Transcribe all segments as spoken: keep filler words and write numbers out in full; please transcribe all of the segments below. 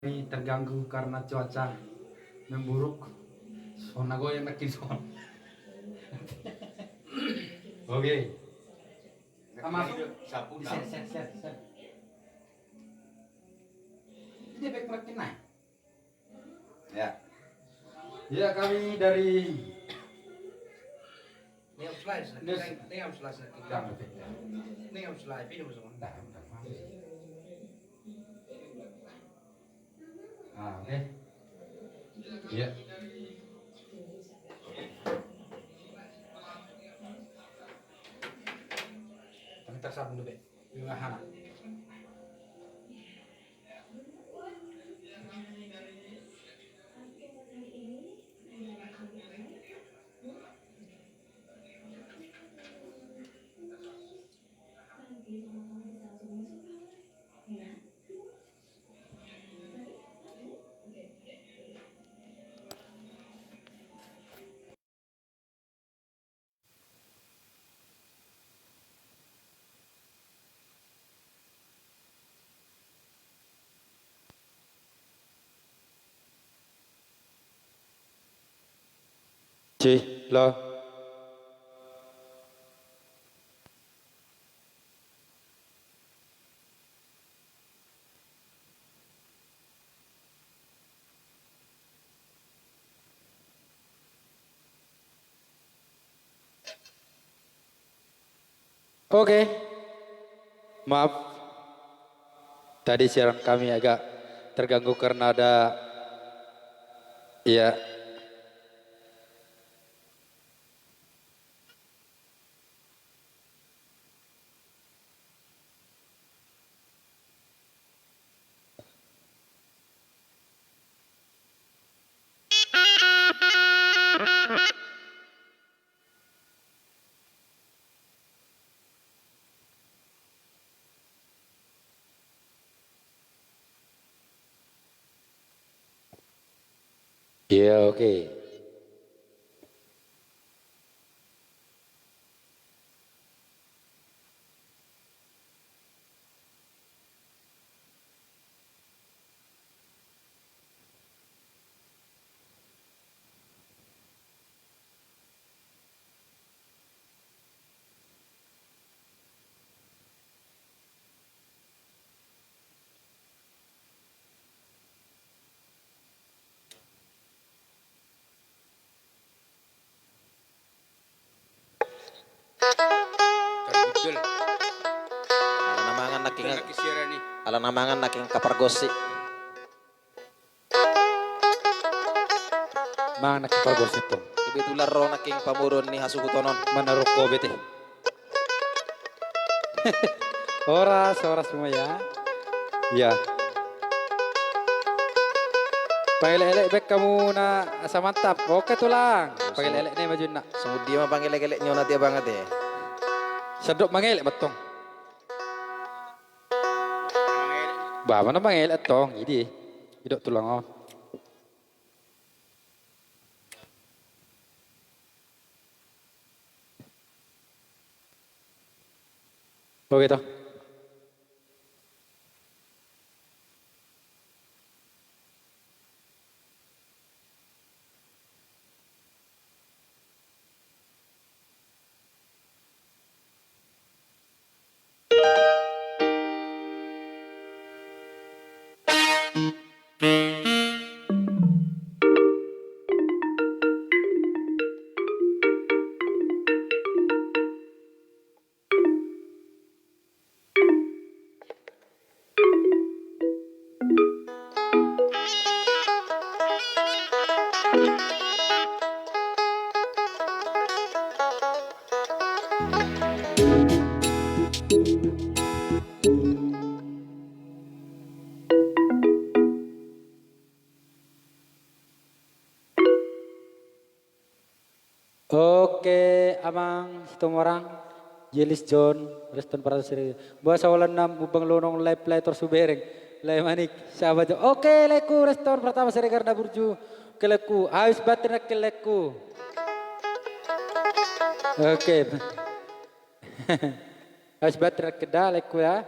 Kami terganggu karena cuaca memburuk. Sona goyang nangkin son. Oke. Sama. Sapu. Set, set, set, set. Dia back nangkin naik. Ya. Ya, kami dari News Live. News. News Live. Udah, udah. News Live ini, Bos. Udah, udah. Ah, oke. Iya. Kami tersambung dulu, Be. Gimana? Ci, lo. Oke. Maaf. Tadi siaran kami agak terganggu karena ada, iya. Iya, oke. Ala na mangan nangkin, ala na mangan nangkin kapargosip. Mangan nangkin pargosip tong. Kebetulan ro nangkin pamoruon ni hasuhuton on. Mana ro ko bete. Horas, horas semua ya. Iya. Pangelek-elek baen hamu na asa mantap. Oke, Tulang. Pangelek-elek na i maju na. Songon dia ma pangelek-elek ni on ate abang ate. Sandok mangelek ma tong. Ba, mana mangelek tong, i do. Didok Tulang on. Oke, to. Oke, Amang Situmorang, Jelis John, Reston Pratama Siregar. Boasa holan na mumbang lonong, lae plator subereng, lae manik, sahabat jo. Oke, laengku, Reston Pratama Siregar na burju. Oke, laengku, habis baterai nangkin, laengku. Oke. Habis baterai nangkin da, laengku ya.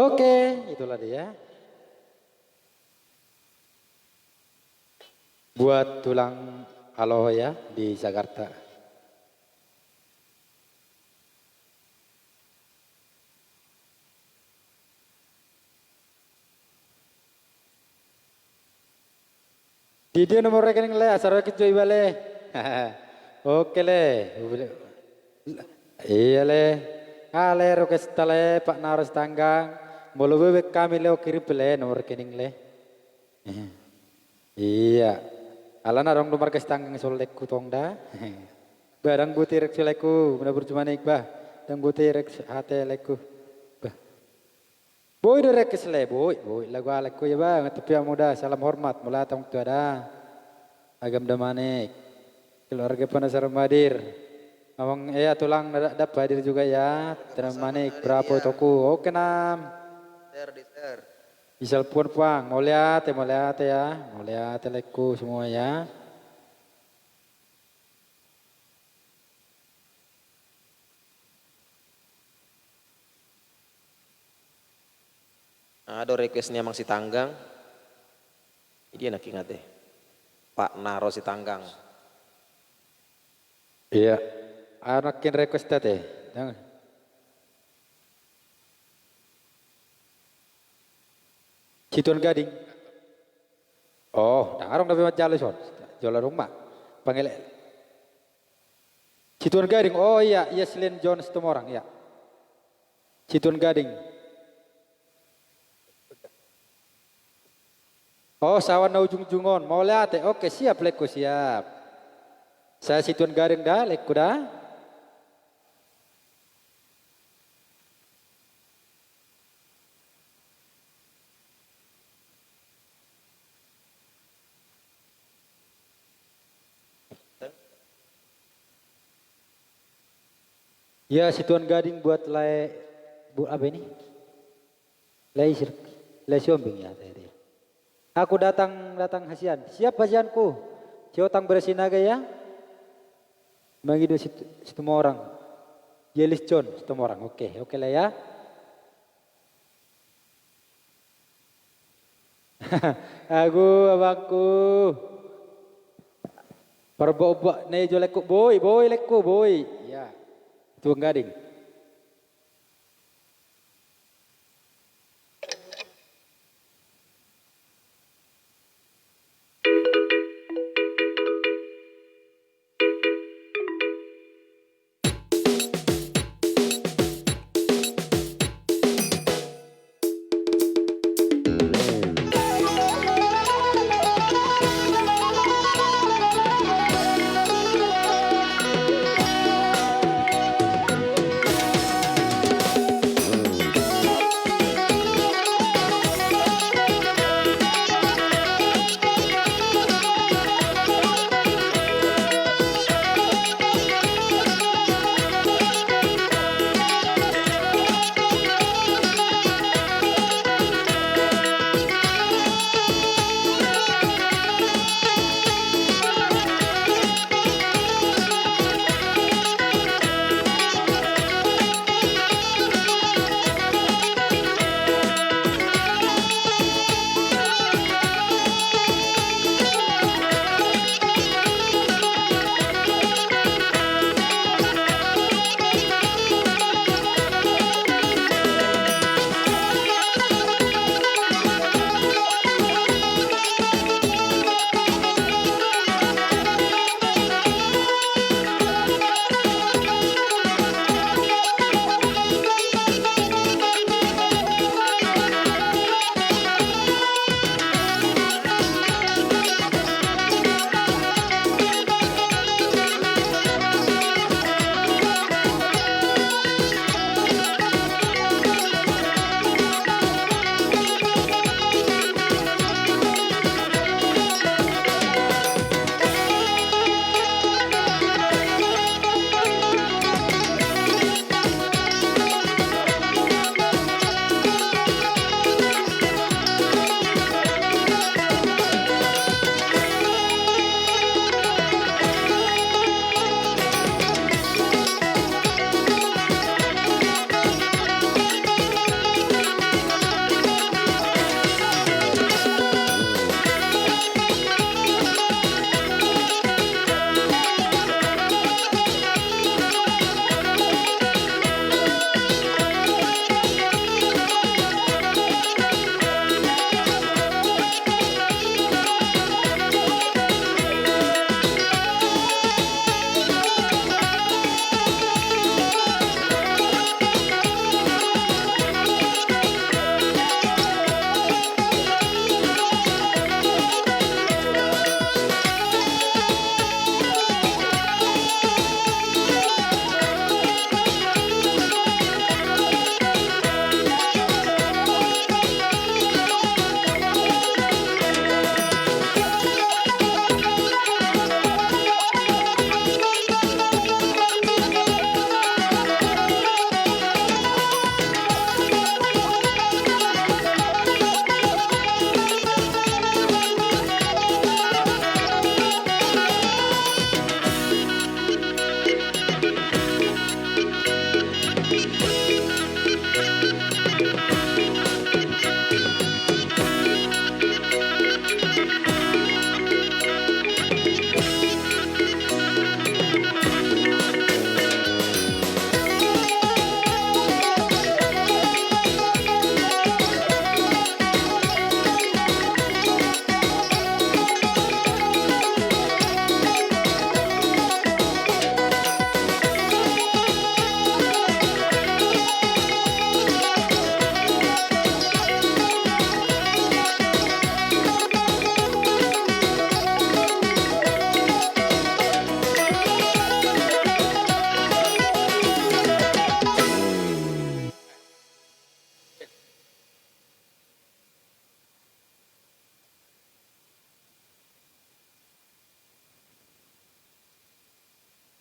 Oke, itulah dia. Buat tulang Aloho ya di Jakarta. Di dia nomor rekening le, asa roek jo iba le. Oke le. Ia le. Ale request ta le, Pak Naro Sitanggang. Molo bebek kami le, okirim pe le nomor rekening le. Ia. Alana adong do marga Sitanggang solekku tong da. Ba, dang boti request lekku, muna burju manik ba. Dang boti request hate lekku. Ba. Boi do request le, boi, boi lagu alekku ya ba, ngatop ya muda, salam hormat, mauliate amang tua da. Agam da manik. Keluarga penasaran hadir. Amang, eh, ya, tulang na dap hadir juga ya. Tenang manik, berapa toku. Oke nam. Share di share. Misal puan puang, mauliate, mauliate ya. Mauliate lekku semua ya. Adong request ni amang Sitanggang. Dia na kingat eh. Pak Naro Sitanggang. Iya. Anak kin request tadi. Jangan. Situan Gading. Oh, dang adong na pe manjalo son. Jolo dung ma. Pangele. Situan Gading. Oh iya, iya, Selen John Situmorang, iya. Situan Gading. Oh, sawan na ujung-ujung on. Mauliate. Oke, siap lekku, siap. Saya Situan Gading da, lekku da. Ya, Situan Gading buat lae, bu-, apa ini? Lae sir-, lae siombing ya, tadi. Aku datang, datang hasian. Siap hasianku. Siotang berasinaga ya. Mangido Sit-, Situmorang. Jelis John Situmorang. Oke, oke lah ya. Agu, abangku. Parbobo na i jo lekku, boi, boi lekku, boi. Ya. Tuang Gading.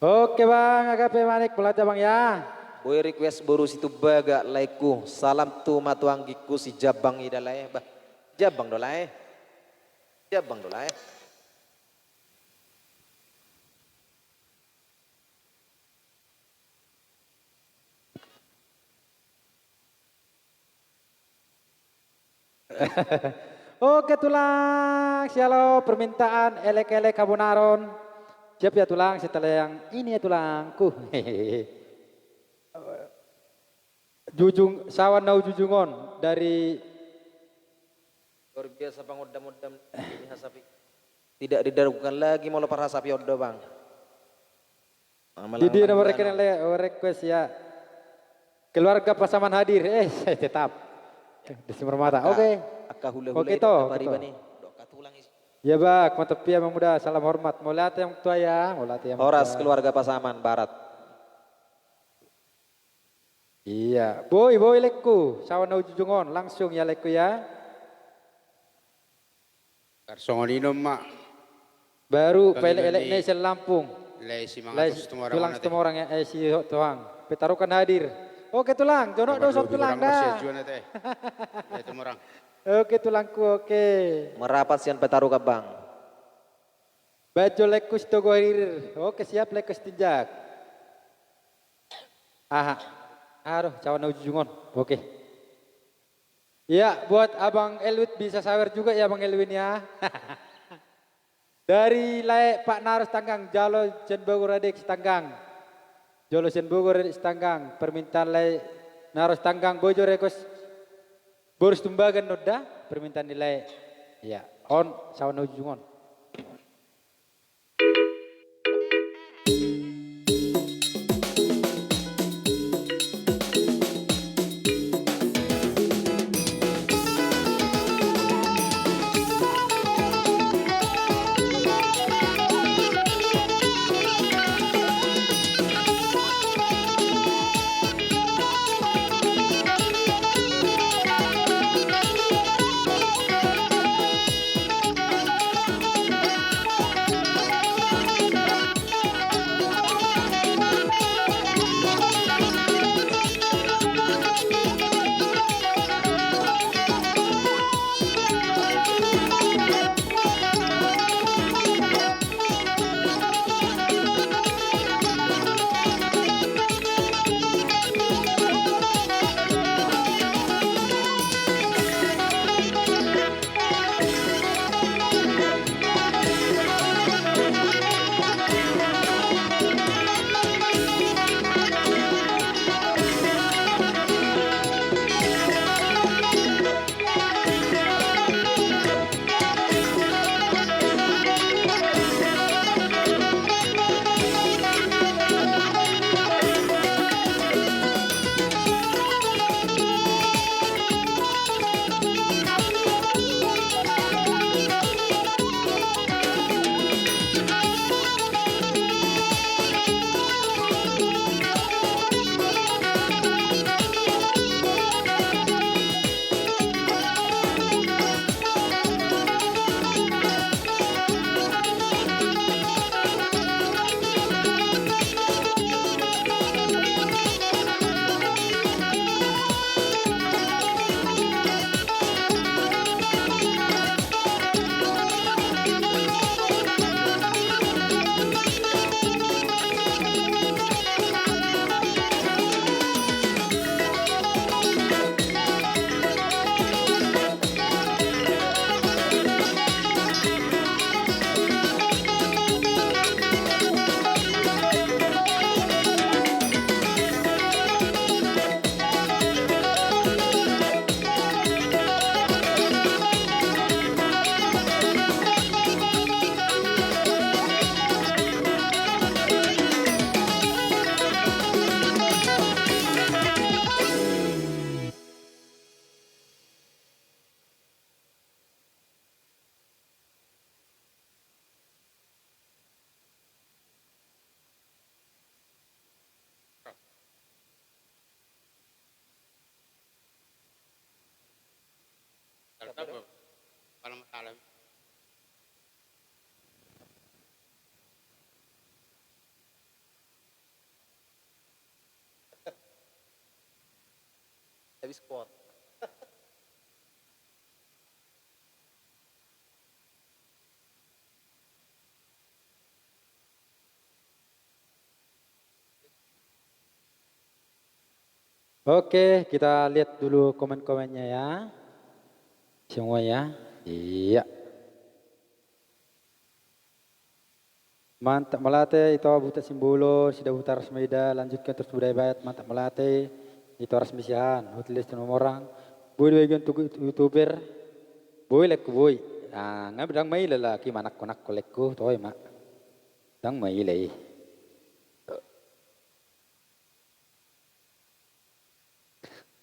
Oke bang, Agape Manik, mauliate bang ya. Boi request boru Situmbaga laengku, salam tu matuanggingku si Jambang i da lae. Bah, Jambang do lae. Jambang do lae. Oke tulang, sialo permintaan elek-elek habonaron. Siap ya tulang, setelah yang ini ya tulangku. Jujung, sawan na hujujung on dari. Luar biasa pangondam-ondam ini hasapi. Tidak diragukan lagi molo parhasapi on do bang. Di dia nomor rekening le, oh, request ya. Keluarga Pasaman hadir, eh, saya tetap. Di Sumber Mata, oke. Angka hula-hula. Oke, toh, toh. Ya bang, mantap ya Amang Muda, salam hormat. Mauliate Amang Tua ya, mauliate Amang Tua. Horas keluarga Pasaman Barat. Iya, boi, boi laengku, sawan na hujujung on, langsung ya laengku ya. Tarsongon i ma. Baru paelek-elek ni sian Lampung. Lae Simangatus, tulang Situmorang ya, eh, Sitohang. Petarukan hadir. Oke tulang, jonok do son tulang da. Oke tulangku, oke. Merapat sian Petarukan bang. Bajo laengku Sitogohirir. Oke siap laengku Sitinjak. Aha. Aduh, sawan na hujujung on. Oke. Ya, buat Abang Elwin bisa sawer juga ya Abang Elwin ya. Dari lae Pak Naros Tanggang, jolo sian Bogor adek Sitanggang. Jolo sian Bogor adek Sitanggang, permintaan lae Naros Tanggang, boi jo request boru Situmbaga on da, permintaan ni lae. Ya, on, sawan na hujujung on. Di spot. Oke, kita lihat dulu komen-komennya ya. Semua ya. Iya. Mantap, mauliate, ito Buta Simbolon, Sidabutar Semeda, lanjutkan terus budaya Batak, mantap, mauliate, ito Rasmi Siahaan, Hotel Lesti Nomorang, boi do bagian tu youtuber, boi lekku boi, ah, nga ndang maila lagi manakko-nakko lekku, toe ma, ndang maila i.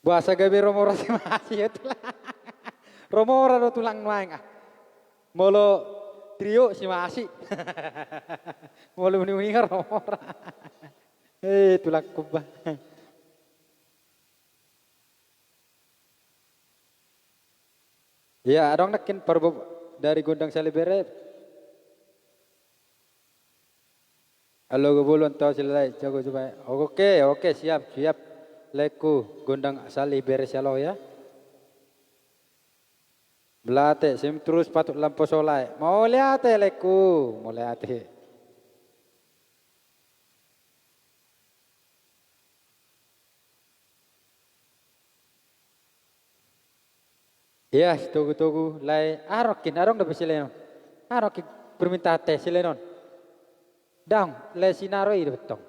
Boasa gabe ro mora si Masi ya tulang. Ro mora do tulang nuaeng ah. Molo trio si Masi. Molo uni-uni ro mora. Eh, tulang kuba. Iya, adong nangkin parbo dari Gondang Sali bere. Halo, gobolo, anto silai jago coba. Oke, oke, siap, siap. Lekku Gondang Sali bere sialo ya. Mauliate, sim terus patut lampo solai. Mauliate lekku, mauliate. Iya, sitogu-togu, lae, arongkin, arong dope silenon. Arongkin permintaan te silenon. Dang, lae sinaro i dope tong.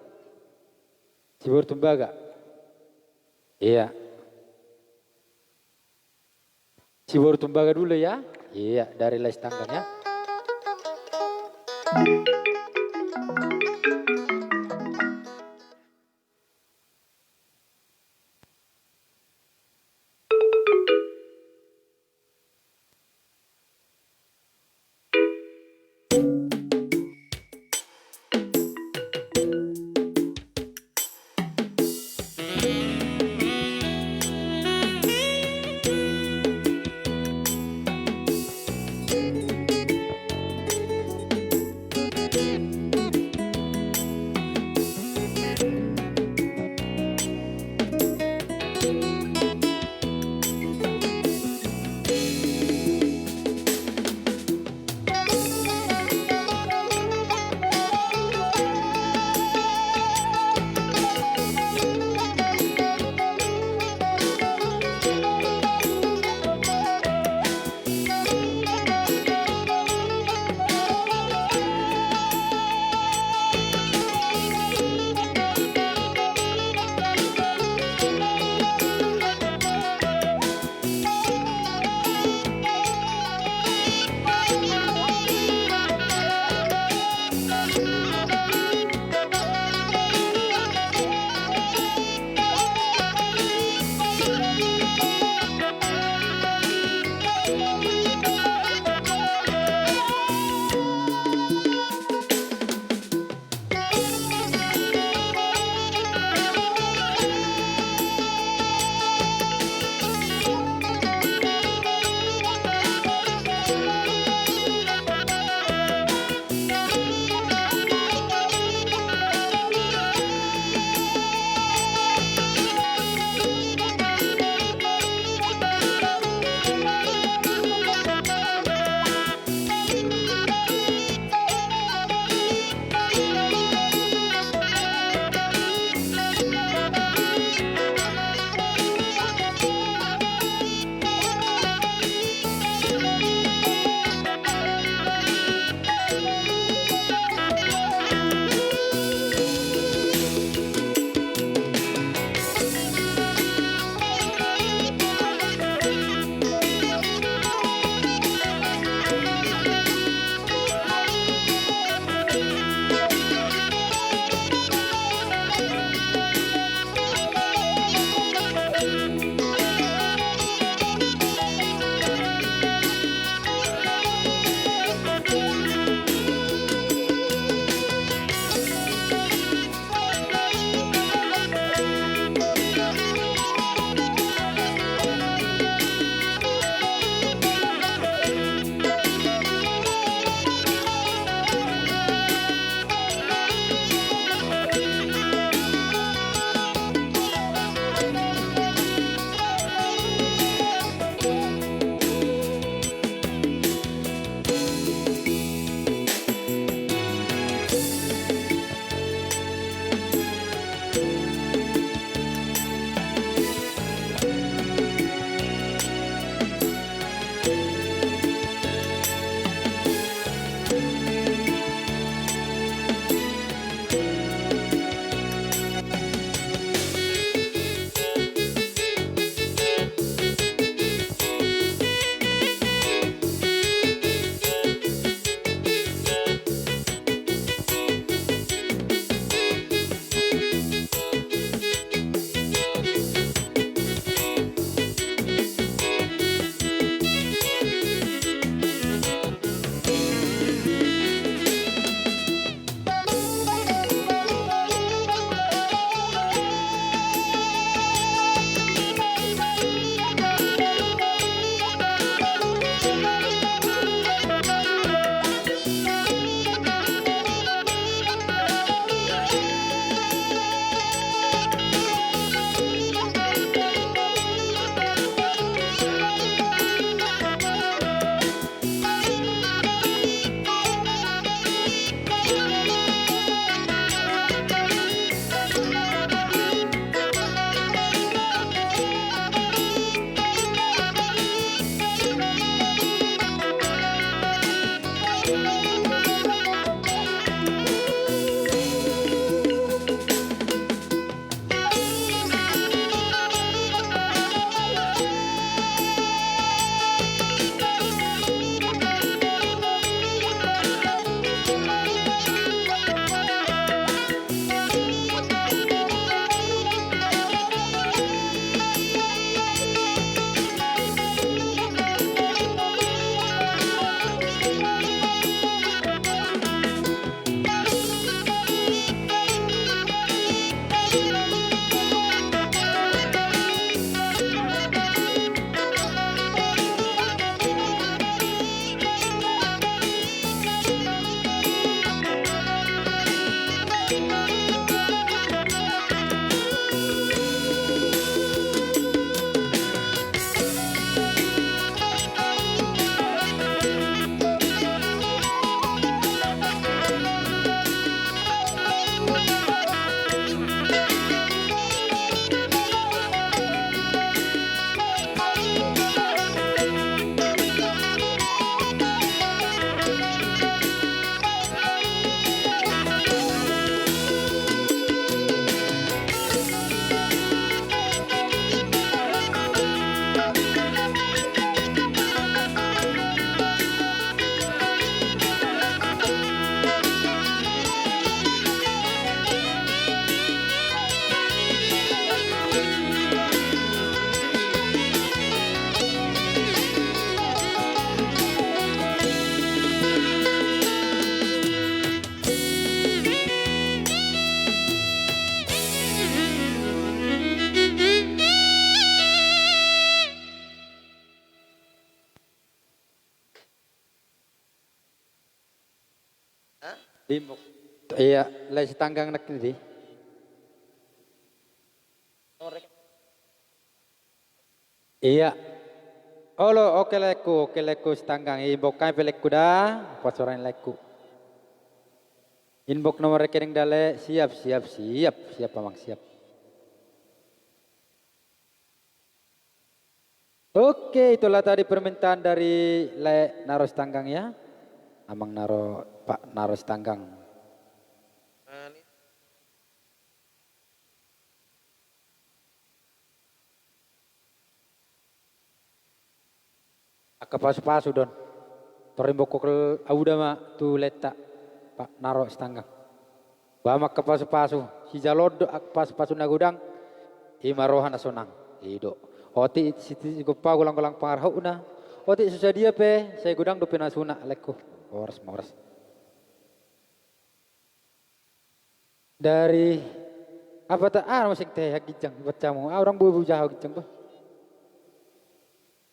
Siboru Tumbaga. Iya. Siboru Tumbaga dulu ya. Iya, dari Lae Sitanggang ya. Di Imbok. Iya, lae Sitanggang nangkin di. Iya. Olo, oke laengku, oke laengku Sitanggang. Imbok hami pe laengku da, pasorani laengku. Inbox nomor rekening da lae, siap, siap, siap, siap amang, siap. Oke, itulah tadi permintaan dari lae Naro Sitanggang ya. Amang Naro, Pak Naro Sitanggang. Angka pasupasu do on. Tor imbok hohom au da ma tu laenta, Pak Naro Sitanggang. Ba ma angka pasupasu, sijaloon do angka pasupasu na godang, i ma roha na sonang. I do. Otik siti gompa golang-golang pangarahutna. Otik so sadia pe, sai godang dope na suna laengku. Horas ma horas. Dari apa ta, ah, muse tehe ginjang bacamu. Ah, orang boi boi jaha ginjang bah.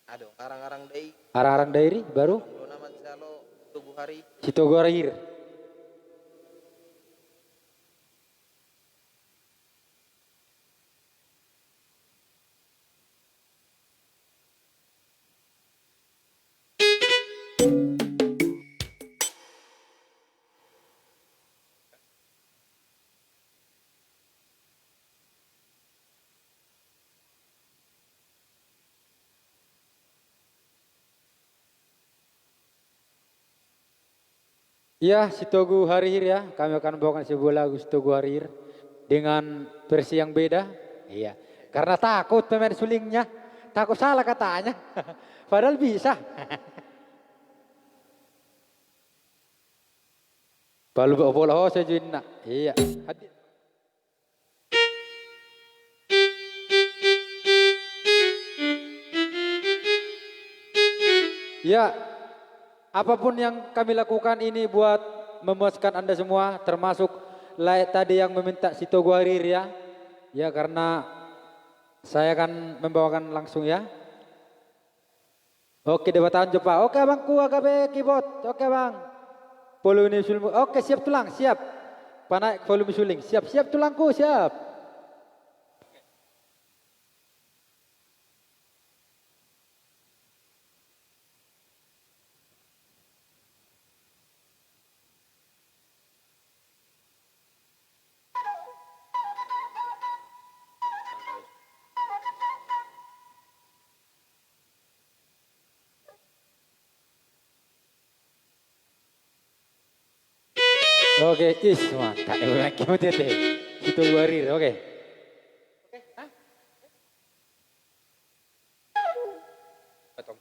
Adong arang-arang dai. Arang-arang dai ri baru. Dona ma jalo Sitogu Harihir. Sitogu Harihir. Ya, Sitogu Harihir ya, kami akan bawakan sebuah lagu Sitogu Harihir dengan versi yang beda. Iya, karena takut pemain sulingnya, takut salah katanya. Padahal bisa. Palu bola ho sajuinna. Iya. Ya, apapun yang kami lakukan ini buat memuaskan Anda semua, termasuk lae tadi yang meminta Sitogu Harihir ya. Ya, karena saya akan membawakan langsung ya. Oke, Debata on jompa. Oke, abangku, A K B keyboard. Oke, abang. Volume ni sulingmu. Oke, siap, tulang, siap. Panaek volume suling. Siap, siap, tulangku, siap. Oke, is, mantap. Eh, lagi mau dia deh. Sitogu Harihir, oke. Oke, hah? Potong.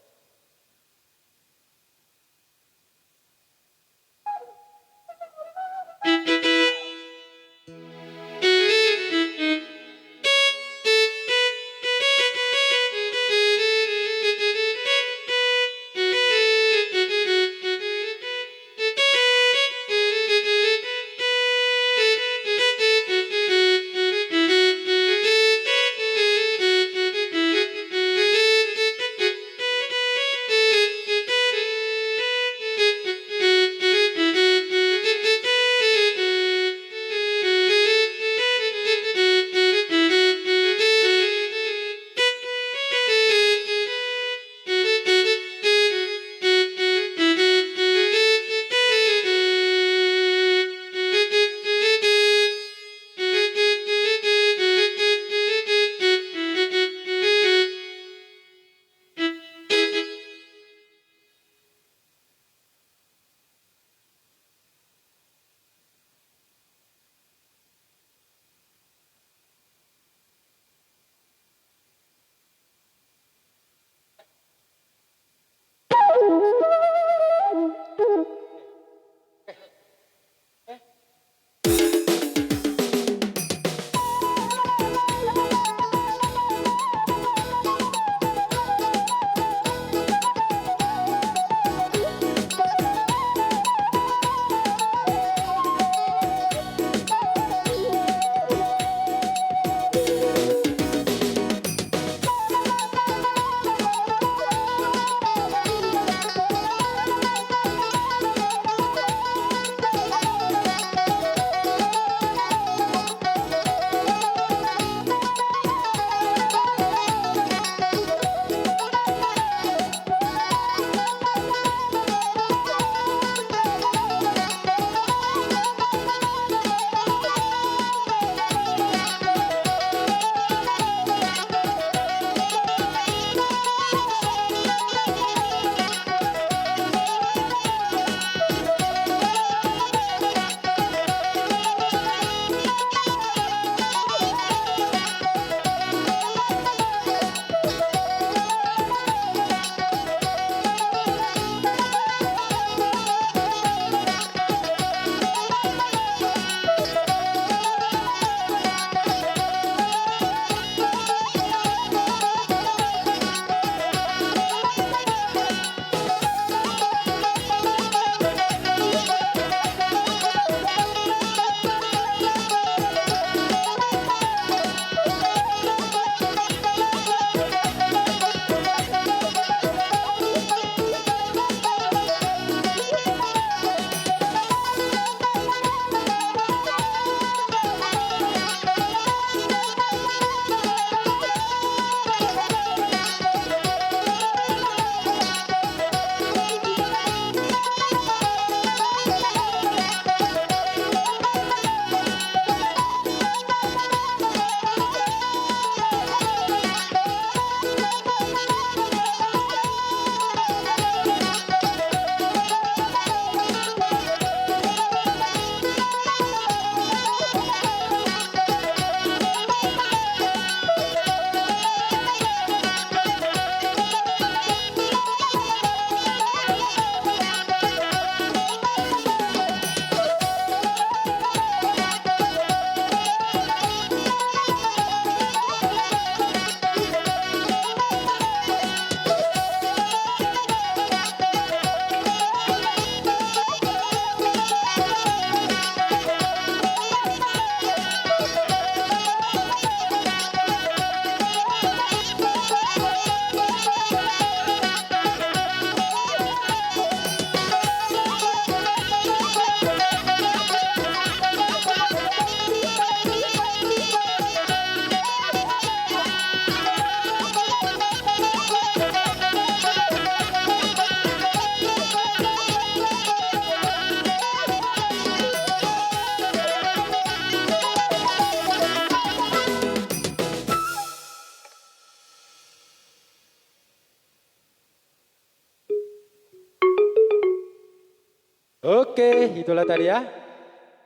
Oke, itulah tadi ya.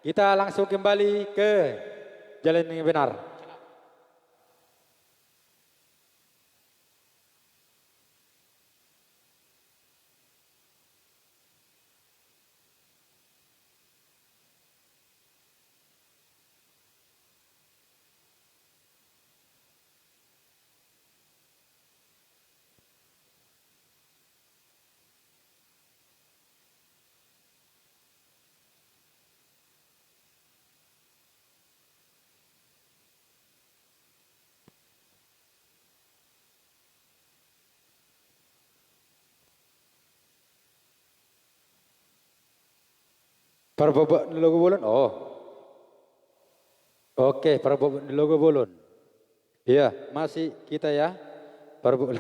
Kita langsung kembali ke jalan yang benar. Parbobo ni logo bolon, oh. Oke, parbobo ni logo bolon. Iya, masih kita ya. Parbobo.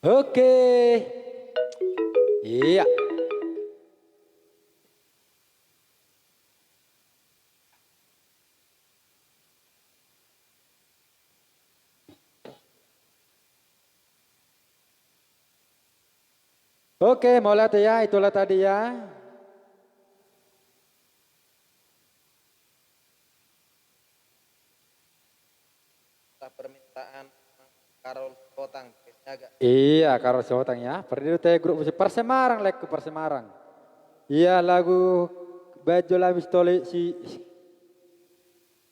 Oke. Iya. Oke, mauliate ya, itulah tadi ya. Permintaan Karol Sihotang, Siaga. Iya, Karol Sihotang ya. Perdi do te grup musik Parsemarang, laengku, Parsemarang. Iya, lagu bajo lamis tole si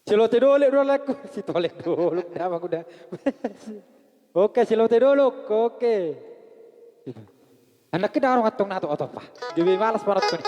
Silote Dolok do, laengku. Sitole Dolok, nama kuda. Oke, Silote Dolok, oke. Anak ke darong antong na tu oto pa. Gabe malas panat koni.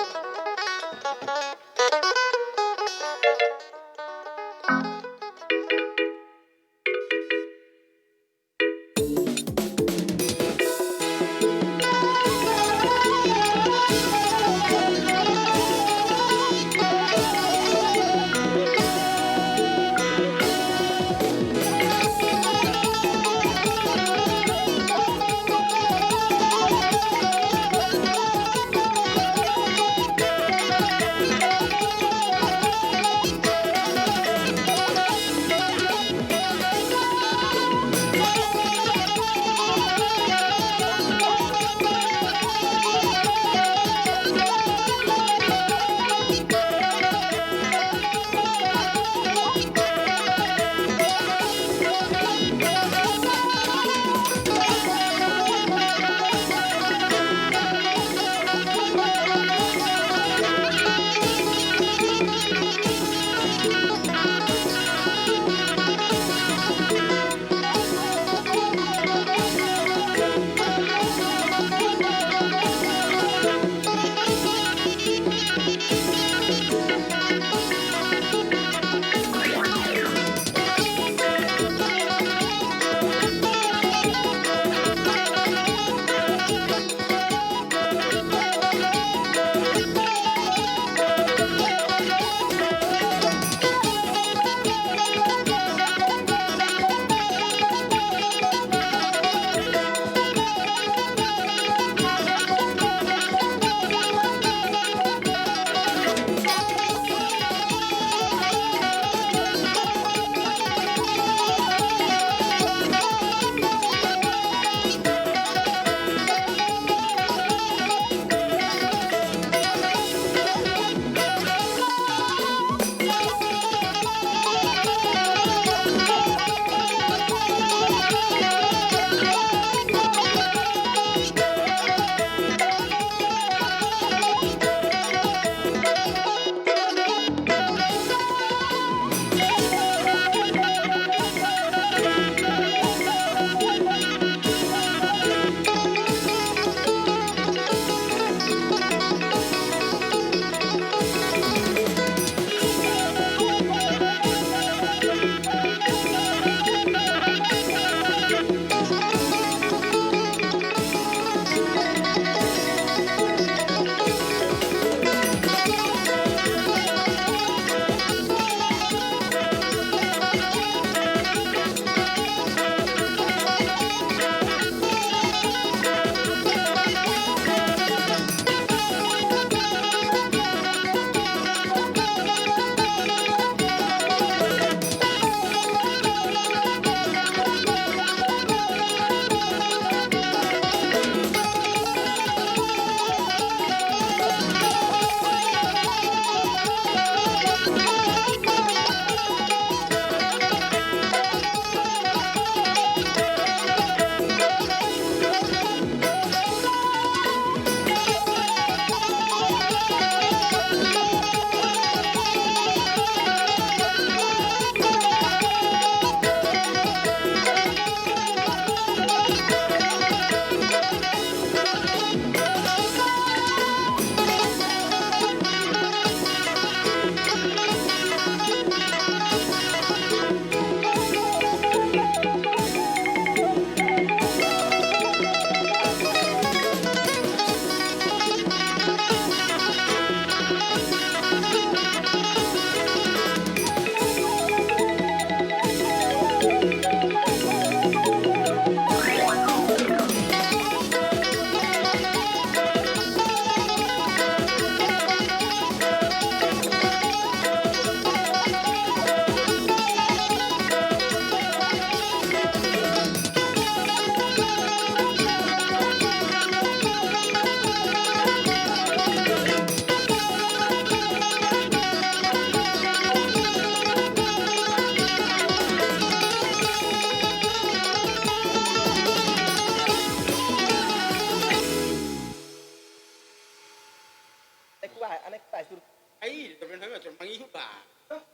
Anak ta sur. Ai, tapi nama sur mangihut ba.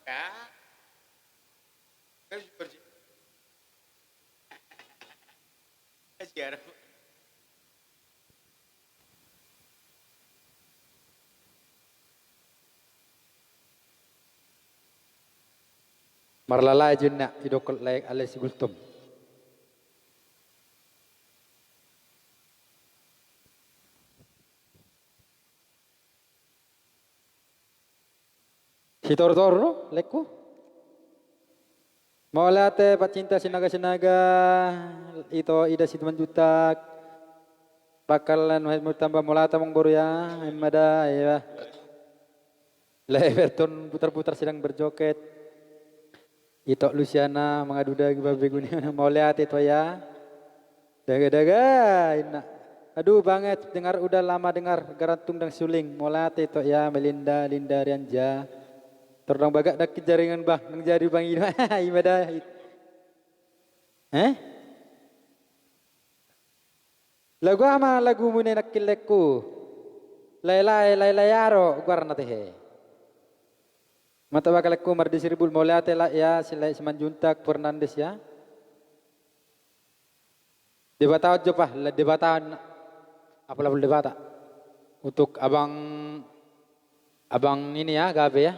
Ya. Kan seperti. Sejarah. Marlalae jo inna, didok lae ale si Gultom. Sitortor do, laengku. Mauliate, pecinta Sinaga-sinaga, ito ida Simanjuntak. Pakal lan head murtamba mauliate amang boru ya, ima da, iya. Lae berton putar-putar sedang berjoget. Ito Luciana mangaduda giba beguni, mauliate ito ya. Daga-daga, inna. Aduh, banget, dengar udah lama dengar, Garantung dan Suling. Mauliate ito ya, Melinda, Linda, Rianja. Tordang bagak dakki jaringan bah, nang jadi bang ino. Ima da. Eh? Lagu aha ma lagumu nangkin laengku? Lae-lae, lae-lae aro, goarna tehe. Mantap, laengku, mardisi ribul, mauliate lae ya, si lae Simanjuntak, Fernandes ya. Debata on jo bah, la-, Debata on. Apel-apel Debata. Untuk abang, abang ini ya, gabe ya.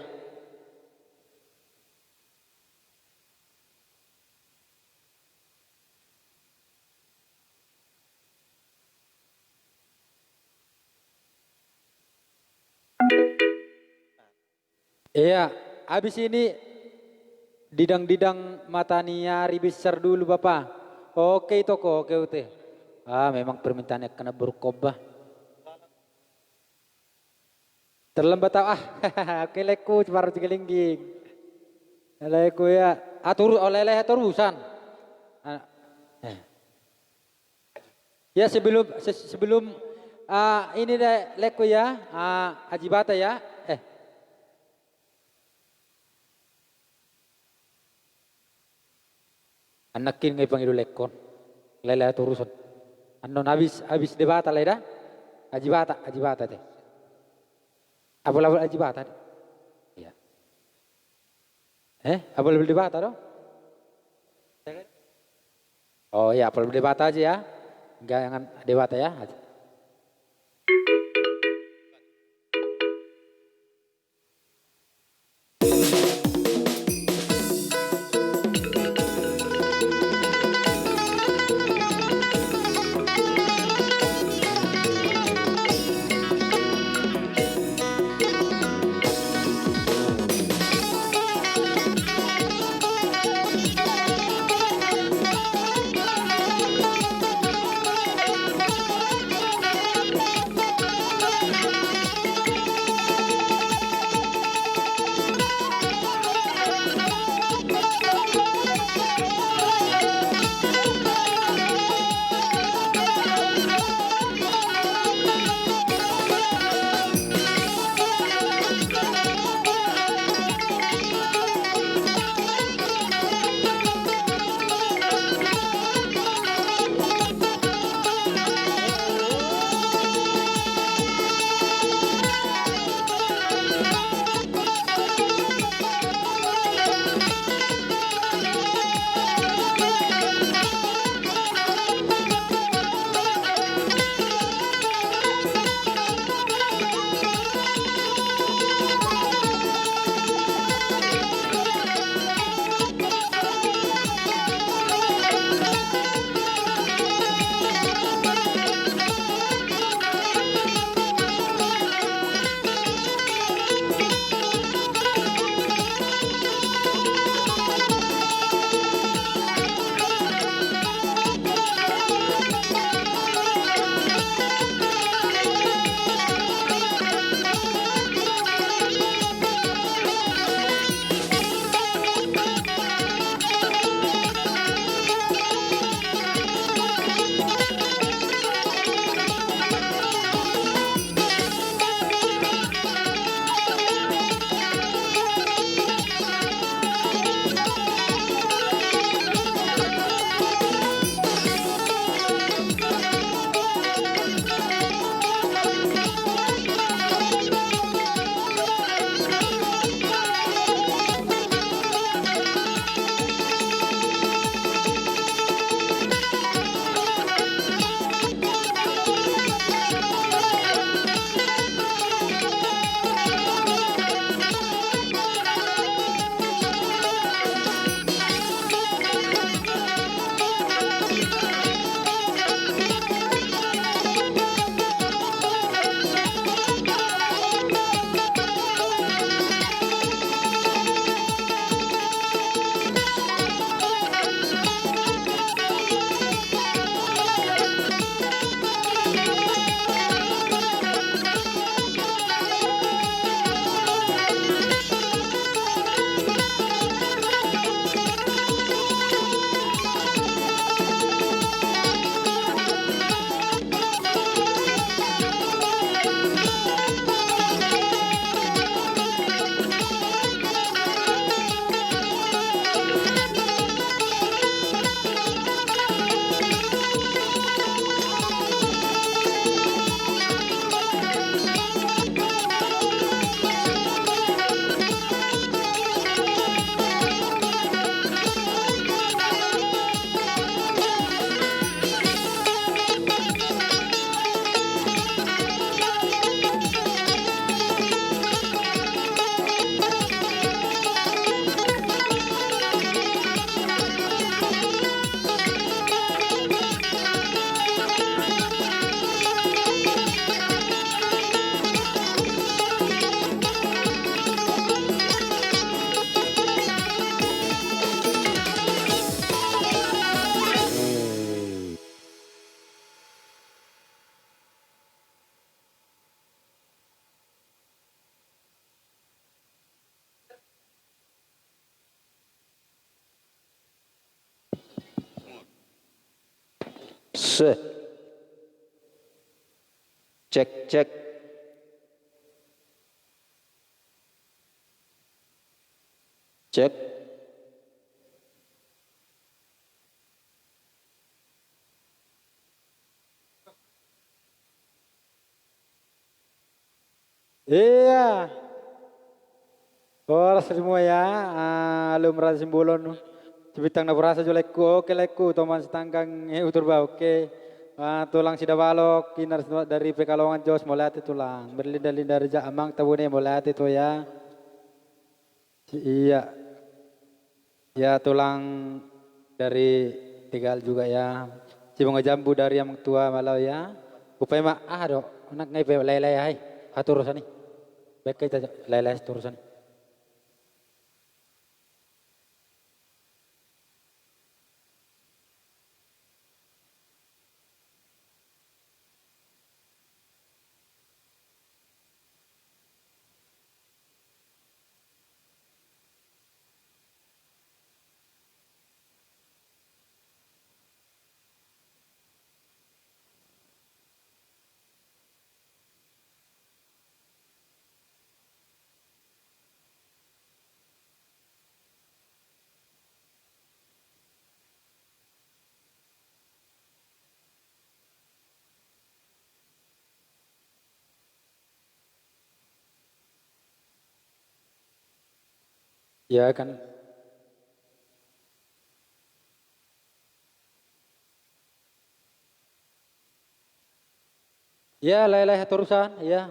Iya, habis ini didang-didang mata ni ari besar dulu, Bapa. Oke, ito ko, oke, ute. Ah, memang permintaan angka na borungkon bah. Terlambat au, ah. Oke, laengku, Ciparo Cigelingging. Laengku ya. Ah, turu-, oh, lae-lae hatorusan. Ah, eh. Ya, sebelum, se-, sebelum, ah, ini deh, laengku ya, ah, Aji Bata ya. Eh. Anakkin ngai pangido laengkon. Lae-lae hatorusan. Annon habis, habis Debata lae da. Aji Bata, Aji Bata te. Apel-apel Aji Bata te. Iya. Eh, apel-apel Debata do? Oh iya, apel-apel Debata aja ya. Enggak, jangan Debata ya. Cek. Cek, cek. Cek. Ia. Horas rimua ia, ah, Alum Raja Simbolon. Sibintang na borasa jo laengku, oke laengku, toman sitanggang, eh, utur ba, oke. Ah, tulang Sidabalok, Inar dari Pekalongan jos, mauliate tulang. Berlinda-linda reja amang tabune, mauliate tu ia. Si-, iya. Ya, tulang dari Tegal juga ya. Sibonga Jambu dari Amang Tua Malau ya. Upai ma, ah, do, nak ngai pe lai-lai ai. Haturusan i. Baik kita lai-lai haturusan i. Ya kan. Ya, lai-lai haturusan, ya.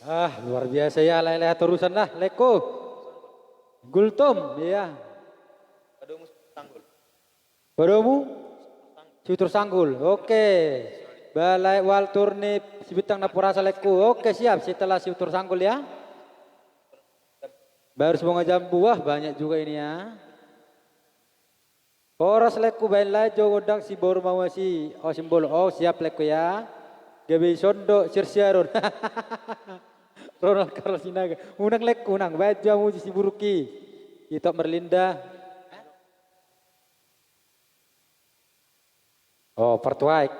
Ah, luar biasa ya, lai-lai hatorusan lah, laengku. Gultom, iya. Padomu Siutur Sanggul. Padomu? Siutur Sanggul. Oke. Balai waltur ni si Bintang Namporasa, laengku. Oke, siap. Setelah Siutur Sanggul ya. Baru Sibonga Jambu. Wah, banyak juga ini ya. Horas, laengku, baen lae jo gondang si boru mamuasi. Oh, simbol. Oh, siap, laengku ya. Gabe dison do siarsiaron. Ronald Carlos Sinaga. Unang, laengku, unang. Baen jo hamu Siburuk i. Ito Merlinda. Oh, Partuaik.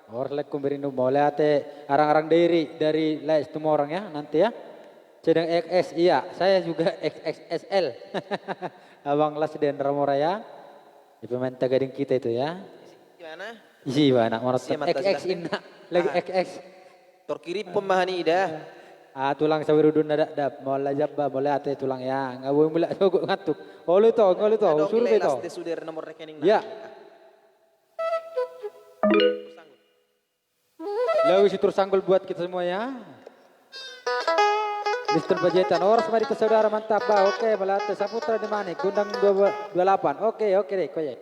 Horas, laengku, Merindu. Mauliate, arang-arang Dairi dari Lae Situmorang ya, nanti ya. Sedang X S, iya, saya juga X X S L. Abang Las dan Ramora ya. Di pemain Tagading kita itu ya. Di mana? Isi mana? Mana? Siapa X X tadi? Inna. Lagi Ah. X X. Torkiripon mahani dah. Ah, tulang sawi rudun na dakdap. Mauliate jabba, mauliate tulang ya. Nggak boleh mulak sogo ngantuk. Olo ito, olo ito. Ada Suru Oki ito. Lelas de suder nomor rekening Ya. Lagu Siutur Sanggul buat kita semua ya. Mister Pajetan, horas ma di saudara, mantap bah. Oke, mauliate. Saputra di mana? Gondang dua, dua delapan. Oke, oke deh, koye.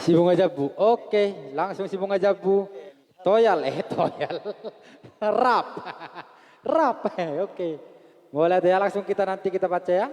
Si Bunga Jambu. Oke, langsung Si Bunga Jambu. Toyal, eh, toyal. Rap. Rap, eh, oke. Mulai deh, langsung kita nanti kita baca ya.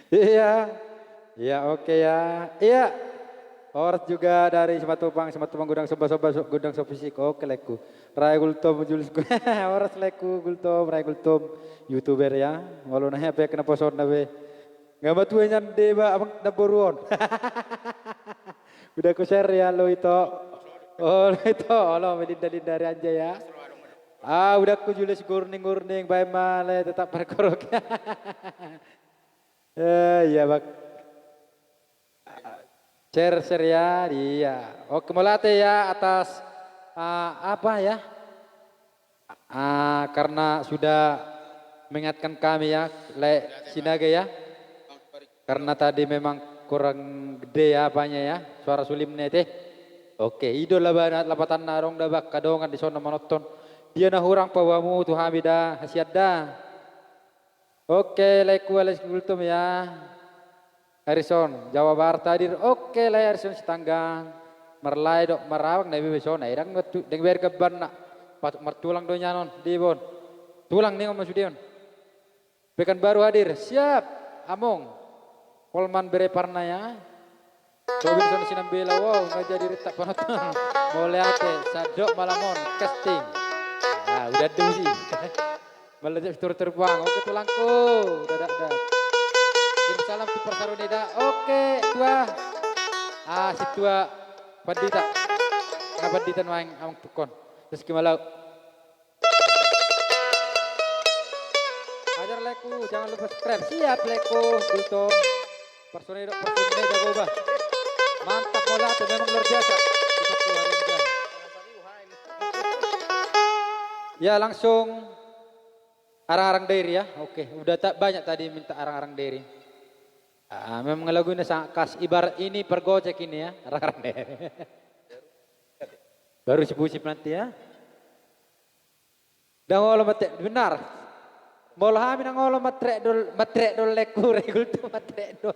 Iya. Iya, oke ya. Iya. Horas juga dari Simatupang, Simatupang Gudang Somba, Somba, So-, Gudang Somba Fisik. Oke, laengku. Rai Gultom, Julius Gu-, horas laengku Gultom, Rai Gultom. YouTuber ya. Walau nanya apa ya kena posona be. Nga matua nian deba abang na boru on. Udah ku share ya, lo itu. Oh, lo itu. Olo, melinda-linda ari anja ya. Ah, udah ku Julius Gurning, Gurning, bae male tetap berkorok. Eh, iya, Bang. Share, share ya, iya. Oke, mauliate ya atas, ah, apa ya? Ah, karena sudah mengingatkan kami ya, Lae Sinaga ya. Karena tadi memang kurang gede ya apanya ya, suara sulimna i te. Oke, i do laba-, lapatanna, adong da bangka dongan di son na manonton. Dia na hurang paboamu tu hami da, hasian da. Oke, laengku Alex Gultom ya. Harison, Jawa Barat hadir. Oke, Lae Harison Sitanggang. Marlae dohot marabang na iba be son, ai ndang martu-, ndang iba gambarna. Patut martulang do nian on, di bon. Tulang ningon ma sude on. Pekanbaru hadir, siap, Among. Polman bere Parna ya. Robinson Sinambela, wow, na jadi rintak penonton. Mauliate, sadok malam on, casting. Nah, udah dulu sih. Meledak tur terbang, oke tulangku. Dadah, dah. Kirim salam tu Parsaruneda. Oke, tua. Ah, si tua Pandita. Nga Pandita nuaeng amang tukon. Terus kimalau. Hajar laengku, jangan lupa subscribe. Siap laengku, Gultom. Personil, personil jago bah. Mantap, mauliate, memang luar biasa. Kita keluarin, Jan. Ya, langsung arang-arang Dairi ya. Oke, udah ta-, banyak tadi minta arang-arang Dairi. Ah, memang lagu ini sangat khas. Ibarat ini per gojek ini ya, arang-arang Dairi. Baru si Pusip nanti ya. Ndang olo mate, benar. Molo hami ndang olo matrek dol, matrek dol laengku, Rai Gultom matrek dol.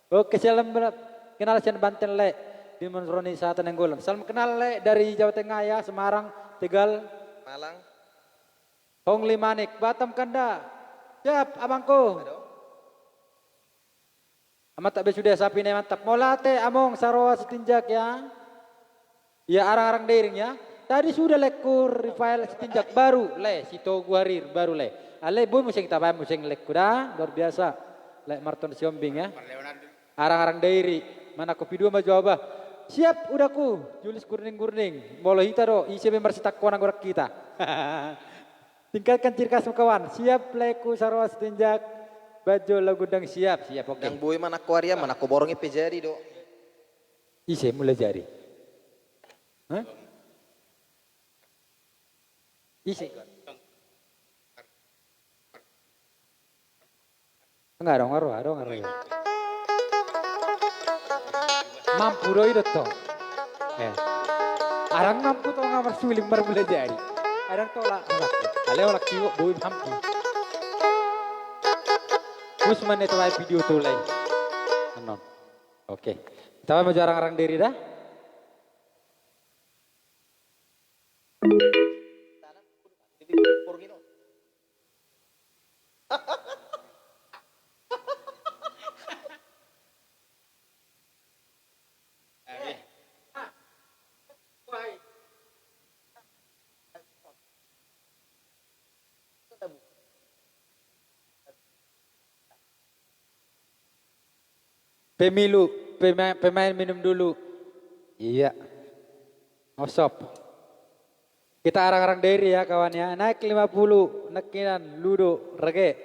Oke, salam bela-, kenal sian Banten, Lae. Di Monroni Sahatan Nainggolan. Salam kenal, Lae, dari Jawa Tengah ya, Semarang, Tegal. Malang. Hongli Manik, Batam Kanda. Siap, abangku. Aduh. Amanta be sude sapi na i, mantap. Mauliate Among Saroa Sitinjak ya. Ya, arang-arang Dairi ya. Tadi sudah laengku Rifael Sitinjak, baru Lae Sitogu Harir, baru Lae. Ale, boi muse hita baen muse laengku da, luar biasa. Lae Marton Siombing ya. Arang-arang Dairi, mana kopi dua ma jo au bah. Siap udaku, Julius Gurning-Gurning. Molo hita do, ise be marsitangkonan godang hita. Tingkatkan ciri khasmu kawan. Siap laengku Saroa Sitinjak. Bajo lagu ndang siap, siap, oke. Ndang boi manangko arian, manangko borngin pe jadi do. Ise mula jadi? Hah? Ise? Nga adong, nga ro, adong, nga ro. Mampu do i do tong. Eh. Adong mampu tong, nga marsuling marmula jadi. Adong tolak, tolak. Ale, tolak, iwok boi mampu. Terus mana itu live video tuh, Lae? Anon. Oke. Kita mau arang-arang Dairi dah. Pemilu, pema-, pemain minum dulu. Iya. Ngosop. Kita arang-arang Dairi ya, kawan ya. Naik lima puluh, nangkinan, Ludo, Rege.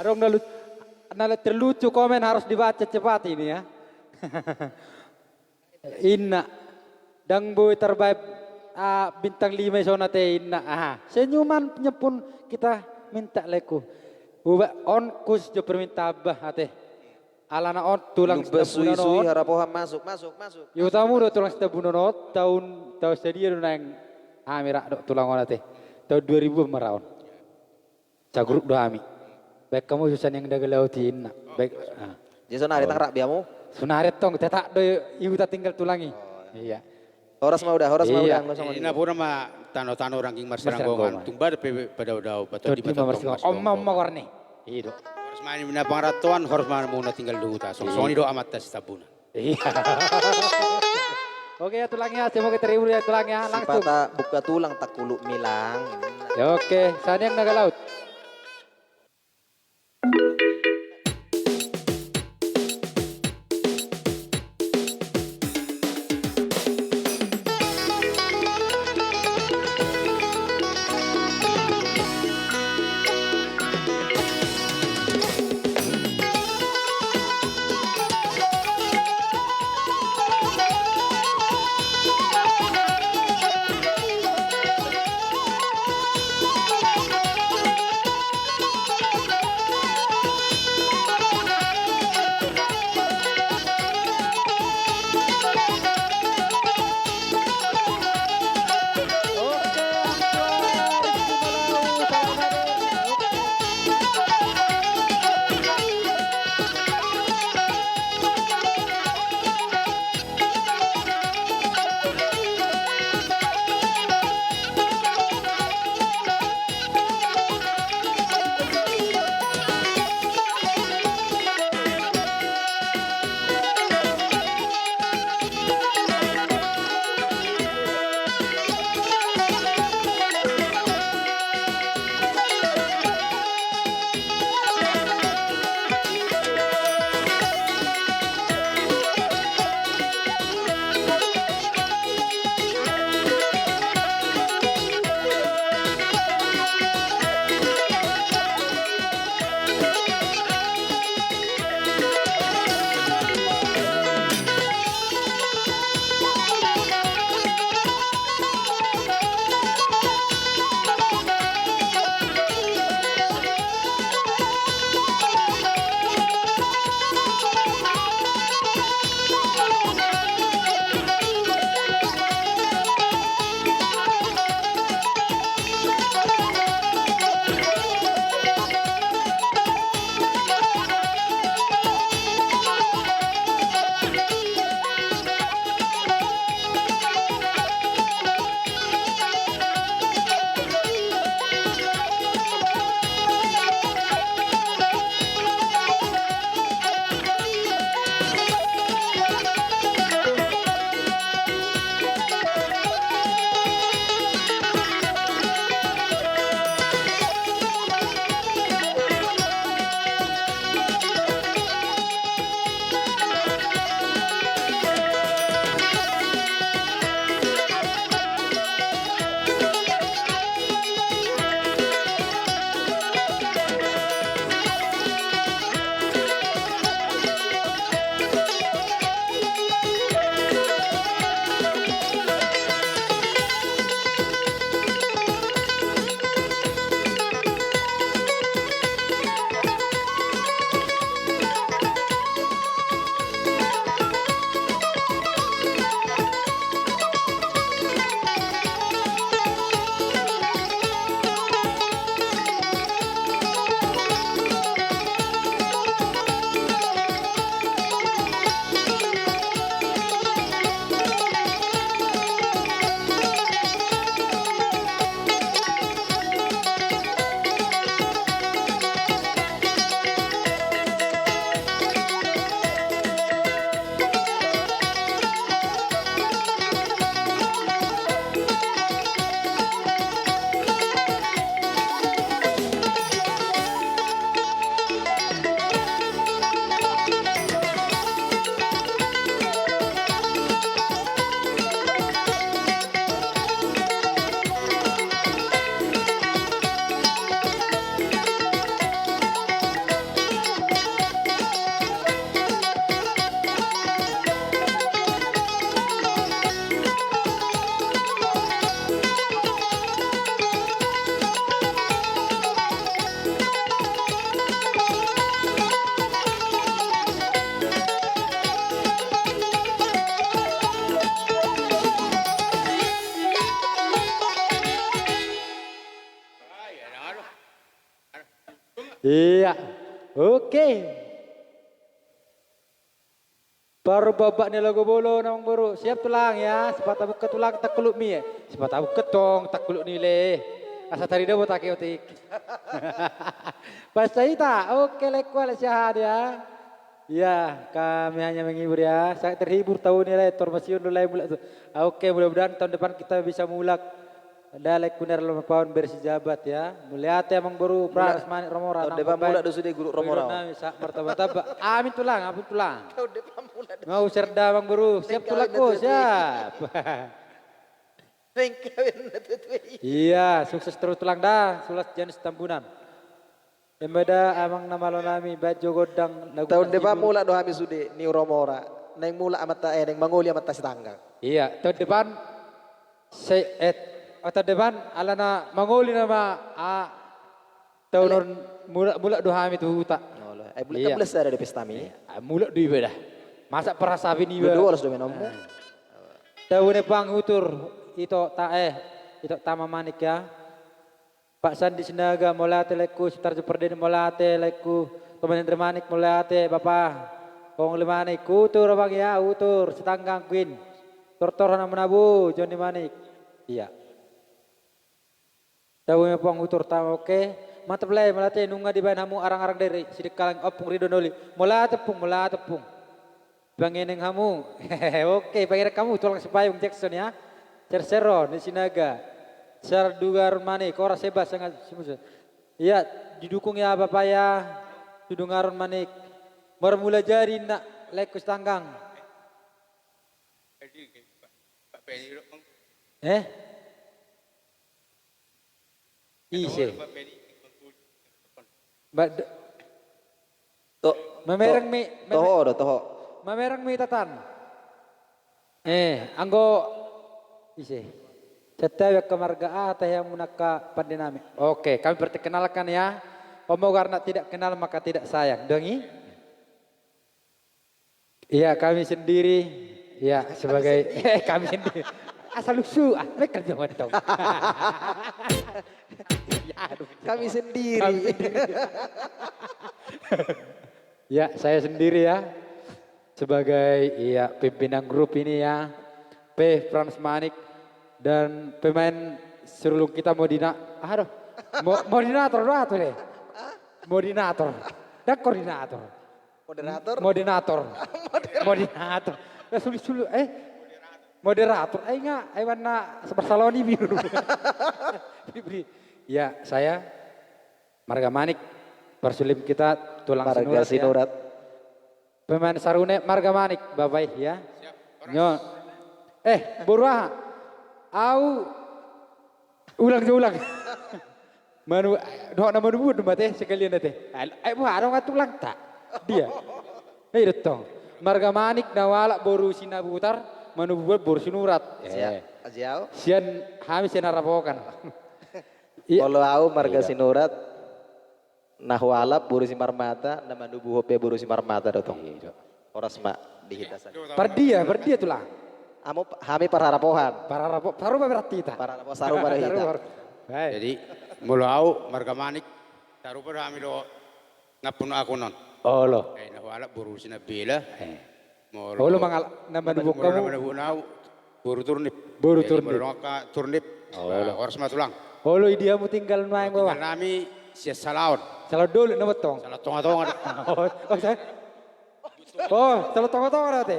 Adong na lut-, na terlucu komen harus dibaca cepat ini ya. Inna, ndang boi tarbaen, ah, bintang lima i songon ate inna. Aha, senyumannya pun kita minta, laengku. Uba on khusus jo permintaan bah ate. Alana on tulang Lumba Sitabunan sui-sui on. Harapohan masuk, masuk, masuk. Yo, tamu do tulang Sitabunan on, taon, taon sadia do naeng hami rap dohot tulang on ate. Taon dua ribu ma ra on. Sagrup do hami. Baen hamu susa ni angka dagalaut i inna. Baen, ah. Jadi sonari ndang rap be hamu? Sonari tong, tetap do i huta tinggal tulang i. Oh, iya. Iya. Horas ma uda, horas ma uda, iya. Anggo songon i. Di napuran ma tano-tano rangging marsiranggongan. Marsiranggongan. Tumba dope padao-dao, batua di mata tong marsiranggongan. Oma, oma goarna i. I do. Horas ma hamu na pangarantoan, horas ma hamu na tinggal di huta. Songon i do amanta Sitabunan. Iya. Oke ya tulang ya, semoga terhibur ya tulang ya, langsung. Sipata buka tulang tangkuluk milang. Ya, oke, saniang naga laut. Iya. Oke. Parbabat ni logo bolon, amang boru. Siap tulang ya. Sipata buka tulang tangkuluk mi ya. Sipata buka tong tangkuluk ni le. Asa tari dabo take otik. Pas hita. Oke, lek kuala siahan ya. Ya, kami hanya menghibur ya. Sangat terhibur tahun ini, Lai. Tor masiun do, Lai, mulak tu. Ah, oke, mudah-mudahan tahun depan kita bisa mulak. Dalek kuner lama paon bersi jabat ya. Mauliate, amang boru. Mulak. Pras manik Romora. Tahun depan mulak do sude, guru Romora. Nami sa martaba-taba. Amin tulang, amin tulang. Tahun depan mulak do. Mau serda, amang boru. Siap tulang ko, siap. Iya, sukses terus tulang da. Sulas janis Tambunan. Embeda amang na malo nami, bajo gondang lagu. Tahun depan mulak do hami sude, ni Romora. Naeng mulak amanta, eh, naeng mangoli amanta Sitanggang. Iya, tahun depan se-, eh, oh, tahun depan alana mangoli nama, ah, tahun on mulak, mulak do hami tu huta. Olo. Eh, mulak. Iya. Mulak sada do pesta mi. Iya, ah, mulak do iba da. Masa perasaan iba. Dua, dua belas do menommu. Ah. Tahun depan hutur ito ta, eh, ito tama Manik ya. Pak Sandi Sinaga, mauliate laengku. Sutarjo Pardede, mauliate laengku. Toman Indra Manik, mauliate bapa. Ong le Manik, hutur abang ya, hutur. Sitanggang Queen. Tortor na manabu, Joni Manik. Iya. Tahu me pong hutur tama, oke. Mantap le, mauliate, nunga dibaen hamu arang-arang dari Sidikalang Ompung Ridho Noli. Mauliate pung, mauliate pung. Pangeneng hamu. Oke, pangeneng hamu, tulang Sipayung Jackson ya. Sersero ni Sinaga. Sardungaron Manik, horas Seba, sangat simusa. Iya, didukung ya Bapak ya. Sardungaron Manik. Marmula jadi nak, laengku Sitanggang. Eh? Ise. Ba-, d-, to-, mamereng to-, mi, toho mame-, do, toho. Mamereng mi tatan. Eh, anggo ise. Santabi angka marga, ah, tahe hamu angka pande nami. Oke, kami perkenalkan ya. Omo karena tidak kenal maka tidak sayang. Dongi? Iya, kami sendiri, ya, sebagai, eh, kami sendiri. Asal usul, ah, baik kerja mantap. Ya, aduh. Kami sendiri. Kami sendiri. Ya, saya sendiri ya, sebagai, ya, pimpinan grup ini ya, P Frans Manik, dan pemain serulung kita Modina-, aduh, Mo-, modinator do atu deh. Modinator. Dan koordinator. Moderator? Modinator. Moderator. Modinator. Ya, sulit-sulit, eh. Moderator. Eh, ingat, eh, mana sebersalon ini. Ya, saya marga Manik, parsulim kita tulang Sinurat, ya. Marga Sinurat. Pemain sarune marga Manik, Bapak, ya. Siap. Nyo. Eh, boru aha? Au ulang jo ulang. Manu, dohot na manubuhon do mate sekalian ate. Ai, ai, buha adong atu ulang ta. Dia. Ai, dottong. Marga Manik na hualap boru Sinabutar, manubuhon boru Sinurat. Siap. Eh. Aji au. Sian hami sian Harapokan. Iya. Molo au marga Sinurat, na hualap boru Simarmata, na manubuhon pe boru Simarmata do tong. Iya. Horas ma di hita sandiri. Pardia, pardia tulang. Amu, hami parharapohan. Parharapo-, sarupa berarti hita. Parharapo-, sarupa do hita. Sarupa. Baik. Jadi, molo au marga Manik, sarupa do hami do nampuna akun on. Olo. Eh, na hualap boru Sinambela. Eh. Molo, olo mangal-, na manubuhon hamu. Molo na manubuhon au, boru Turnip. Boru Turnip. Jadi, molo angka Turnip. Olo. Ba, horas ma tulang. Olo, i dia hamu tinggal nuaeng, Bapak? Tinggal nami sian Salaon. Salaon Dolok nama tong. Salaon Tongatonga do. Oh, oh, saya. Oh, Salaon Tongatonga do ate.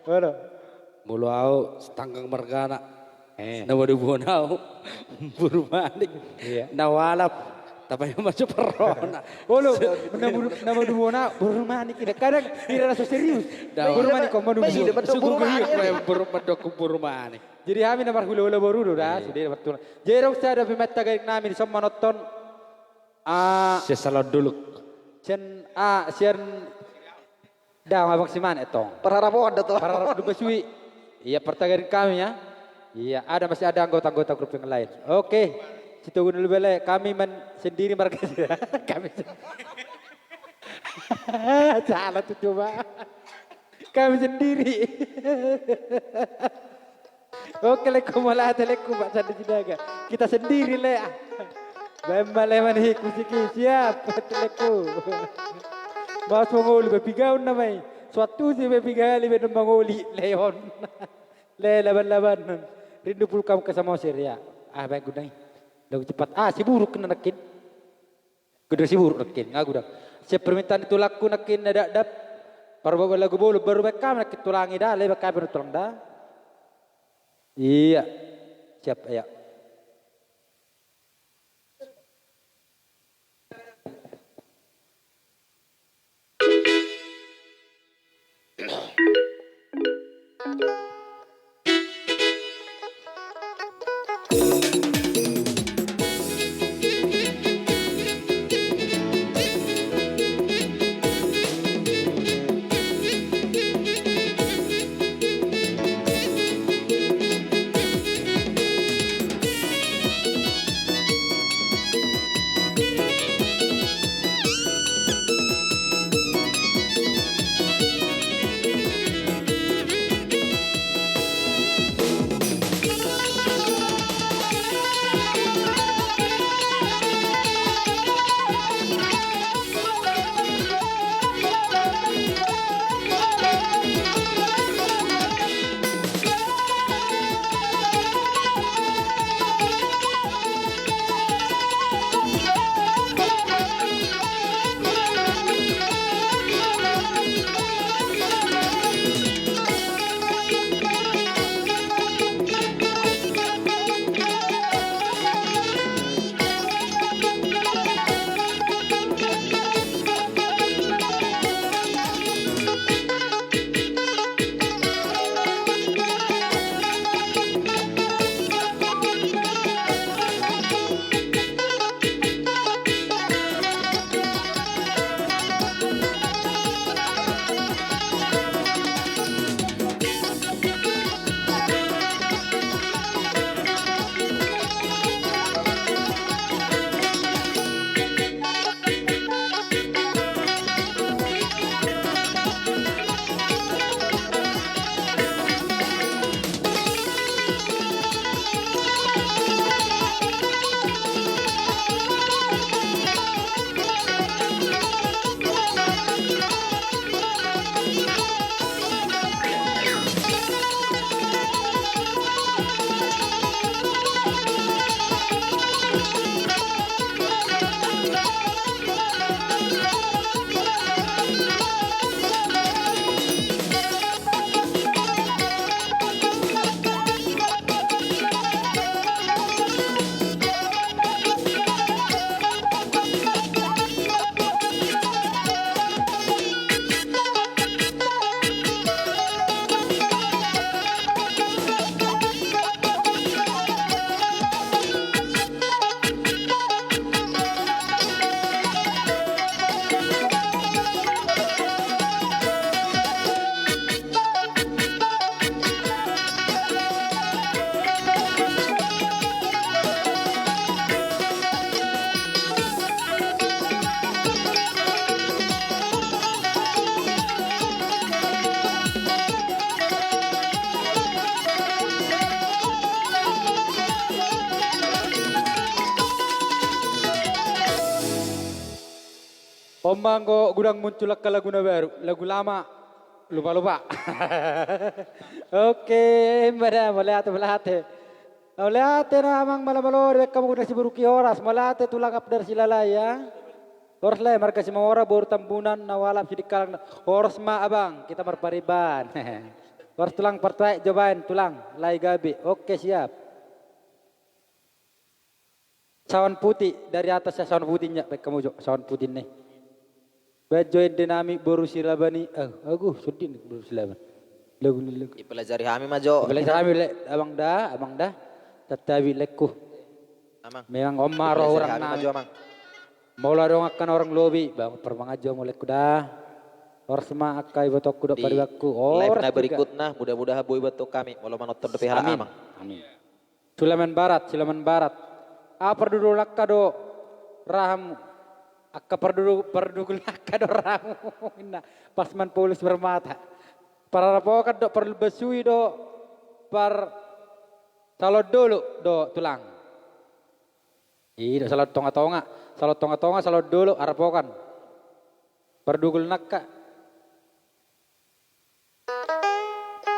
Olo. Molo au Sitanggang margana. Eh. Na manubuhon au boru Manik. Iya. Na hualap. Tapaima ma jo parrohana. Olo, na manu-, na manubuhon au boru Manik, ina. Kadang ira na so serius. Boru Manik, kau manubuhon. Suku boru Manik. Boru Manik. Jadi hami na marhulahula boru do da, sude na martulang. Jadi adong sada pemain tagading nami dison manonton. Ah, sian Salaon Dolok. Sian, ah, sian Ndang, abang si Manek tong. Parharapohan do tong. Parharap do basui. Iya, partagading kami ya. Iya, ada, masih ada anggota-anggota grup yang lain. Oke. Sitogu na lubele, kami men-, sendiri marga. Kami sen-, salah tuh coba. Kami sendiri. Oke, laengku, mauliate laengku, Pak Sandi Sinaga. Kita sendiri, le. Baen ma lae manihik musik i, siap, tulangku. Mas mangoli, bapigaon nama i. Suatu si bapiga ali baen mangoli, lae on. Lae laban-laban. Rindu pulkam ke Samosir, ya. Ah, baen gudang i. Lagu cepat. Ah, Siburuk na nangkin. Gudang Siburuk nangkin, nga gudang. Siap permintaan ni tulangku nangkin na dakdap. Parbaen lagu bolon, baru baen hami nangkin tulang i da, lae baen hami tulang da. Iya. Siap, ya. On ma anggo gudang muncul angka lagu na baru, lagu lama, lupa-lupa. Oke, ima da, mauliate, mauliate. Mauliate na amang, malo-malo dibaen hamu gudang Siburuk i, horas. Mauliate tulang Abdar Silalai, ya. Horas lae, marga Simanjorang, boru Tambunan, na hualap Sidikalang. Horas ma abang, hita marpariban. Horas tulang, partuaek jo baen tulang, lae gabe. Oke, siap. Sawan Putih, dari atas ya, Sawan Putih ya, baen hamu jo, Sawan Putih ni. Baen jo ende nami boru Silaban i, eh, agu, sude ni boru Silaban. Lagu ni lagu. Dipelajari hami ma jo. Dipelajari hami lae, abang da, abang da. Tatabi laengku. Amang. Memang on ma roha hurang nami jo, amang. Molo adong angka na hurang lobi, bang, parmangan jo hamu laengku da. Horas ma angka ibotongku dohot paribanku. Di live na berikutna, mudah-mudahan boi buat hami. Molo manonton dope hami, amang. Amin. Sulaman Barat, Sulaman Barat. Ah, pardudu langka do rahamu. Angka pardudu, pardudu langka do rahamu. Inna, Pasman Paulus Permata. Parrapokan do, parlumban suhi do, par salon dolok do tulang. I do, salon tonga-tonga. Salon tonga-tonga, salon dolok, arpokan. Pardugul nangka.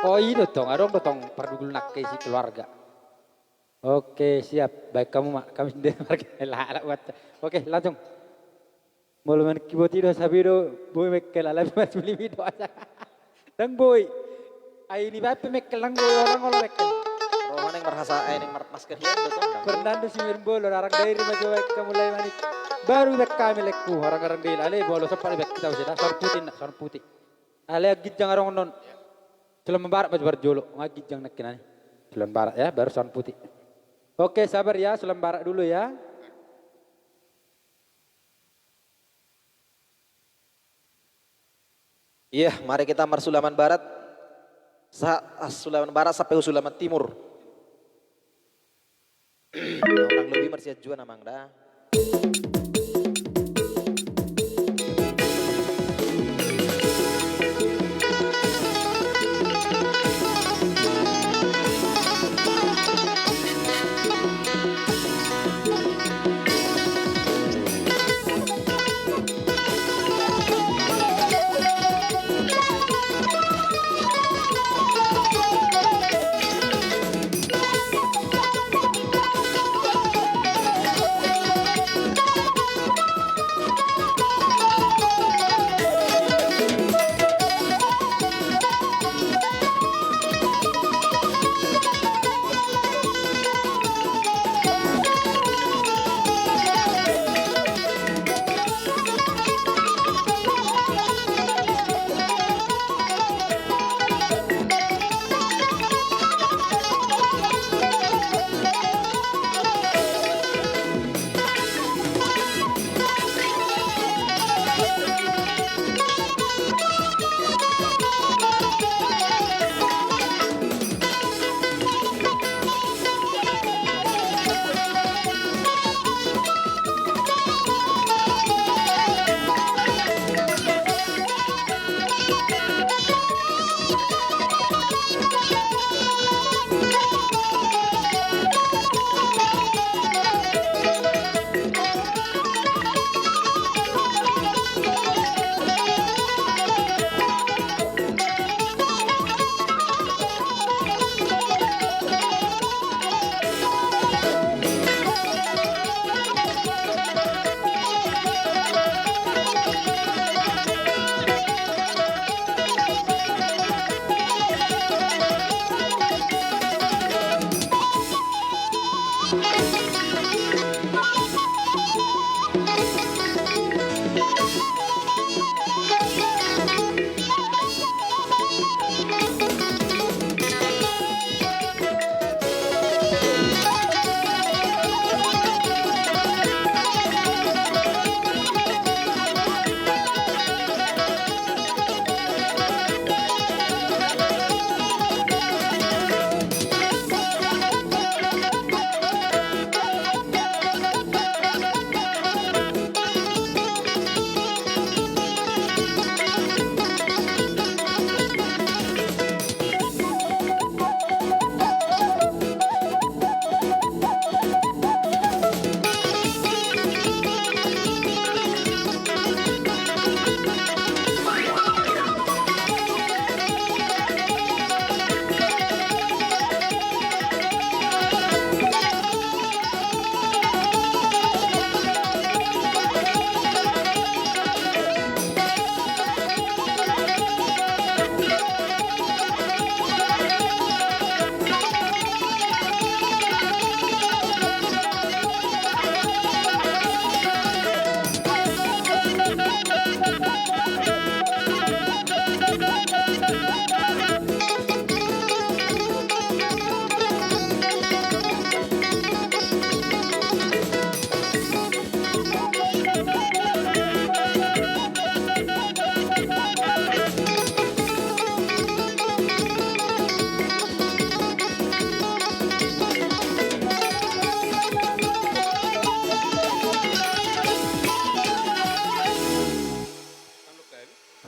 Oh, i do tong, adong do tong pardugul nangka i, si keluarga. Oke, siap. Baen hamu ma, hami sendiri marga. Lah, lah, buat. Oke, langsung. Molo manang kiboti do, sabi do, boi mengkel, alai mas beli do asa. Ndang boi. Ai ni bape mengkel, ndang boi, orang olo mengkel. Roha naeng marhasa, ai naeng mar-, masker hian do tong, ndang boi. Fernando Simirbolon, Harang Dairi ma jo baen hamu, Lae Manik. Baru baen hami, laengku, Harang-Harang Dairi, alai molo sopat baen hita, sudah, Saur Putih, na, Saur Putih. Alai angginjang adong annon. Sulawesi Barat ma jo parjolo, angginjang nangkinan i. Sulawesi Barat ya, baru Saur Putih. Oke, sabar ya, Sulawesi Barat dulu ya. Iya, mari kita marsulaman barat. Sa-, ah, sulaman barat sampai sulaman timur. Kurang lebih marsian jua namang da.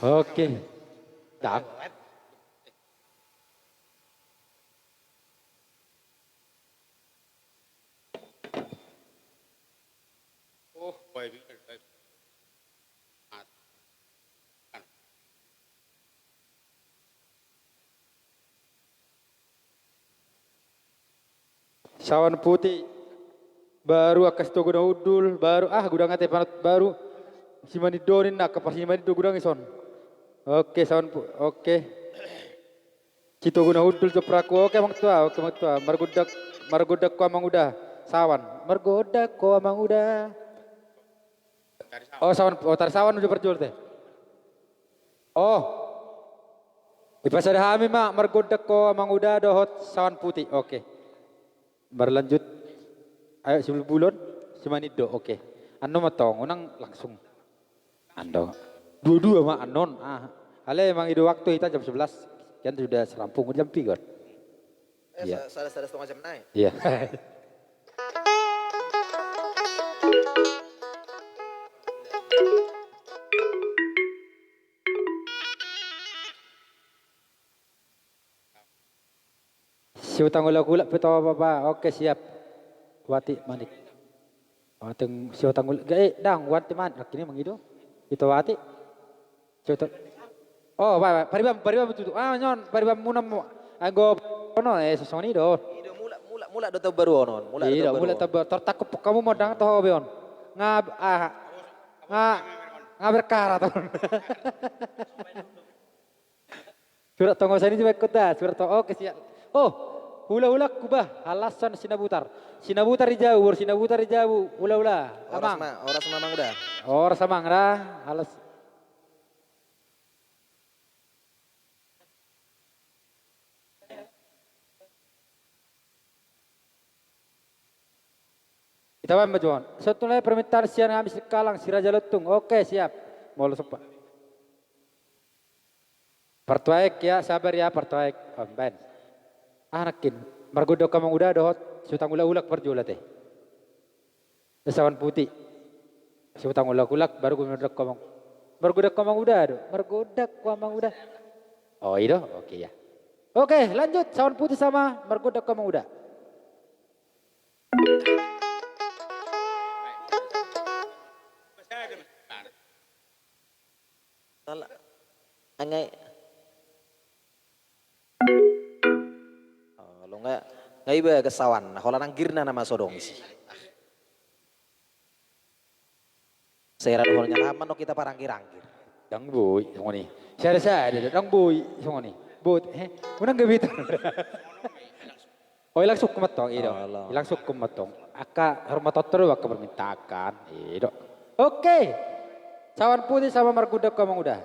Oke. Dah. Sawan Puti. Baru angka Sitogu na hundul, baru, ah, godang ate panat baru. Simanindo ninna, angka par Simanindo godang i son. Oke, Sawan Pu-, oke. Sitogu na hundul, joprak, oke, Amang Tua, oke, Amang Tua. Margondang, margondang ho, Amang Uda. Sawan. Margondang ho, Amang Uda. Oh, Sawan, oh, tari Sawan uju parjolo te. Oh. Ipasada hami ma, margondang ho, Amang Uda dohot Sawan Puti. Oke. Marlanjut. Ayo, Sibulbulon, Simanindo. Oke. Annon ma tong, unang langsung. Ando. Dua-dua ma annon. Ah. Alai mangido waktu hita jam sebelas. Kan sudah serampung jam piga. Eh, iya. Sa-, sada, sada setengah jam nai. Iya. Siutang Ulak-ulak pe to, Bapa. Oke, siap. Wati Manik. Wati Siutang Ulak. Eh, dang, Wati Manik. Nangkin i mangido. Ito Wati. Siutang. Oh, ba, ba, pariban, pariban tutu. Ah, nyon, pariban muna mo. Anggo ono, eh, songon i do. Ido mulak, mulak, mulak do tau baru onon. Mulak do tau baru. Mulak tau baru. Tortangkup hamu ma, dang toho be on. Nga, ah, nga, nga berkarat on. Surat tongosan i dibaen kota, surat tong-, oke, siap. Oh, hula-hula ku bah, halasan Sinabutar. Sinabutar di jabu, boru Sinabutar di jabu, hula-hula. Horas, Amang. Ma, horas ma, Amang Uda. Horas, Amang, ra, halas. Ita baen ma jo on. Sotung lai permintaan sian hami Singkalang, Si Raja Lontung. Oke, siap. Molo somba. Partuaek ya, sabar ya, partuaek. Oh, baen. Ah, nangkin. Margondang ho, Amang Uda, dohot Siutang Ulak-ulak parjolo te. Eh, Sawan Puti. Siutang Ulak-ulak, baru margondang ho, Amang. Margondang ho, Amang Uda do. Margondang ho, Amang Uda. Oh, i do? Oke, ya. Oke, lanjut. Sawan Puti sama Margondang ho, Amang Uda. Salah. Angai. Oh, lo nga, nga iba kesawan. Holan anggirna nama sodong isi. Sera dohot nyalahan manuk kita paranggir-anggir. Dang boi, songon i. Sada-sada, dang boi, songon i. Bot, he? Unang gabe ito. Oh, i langsung hukum mantong, i do. Oh, lo. I langsung hukum mantong. Angka hormat otor do, angka permintaan, i do. Oke. Sawan Puti sama Margondang ho, Amang Uda.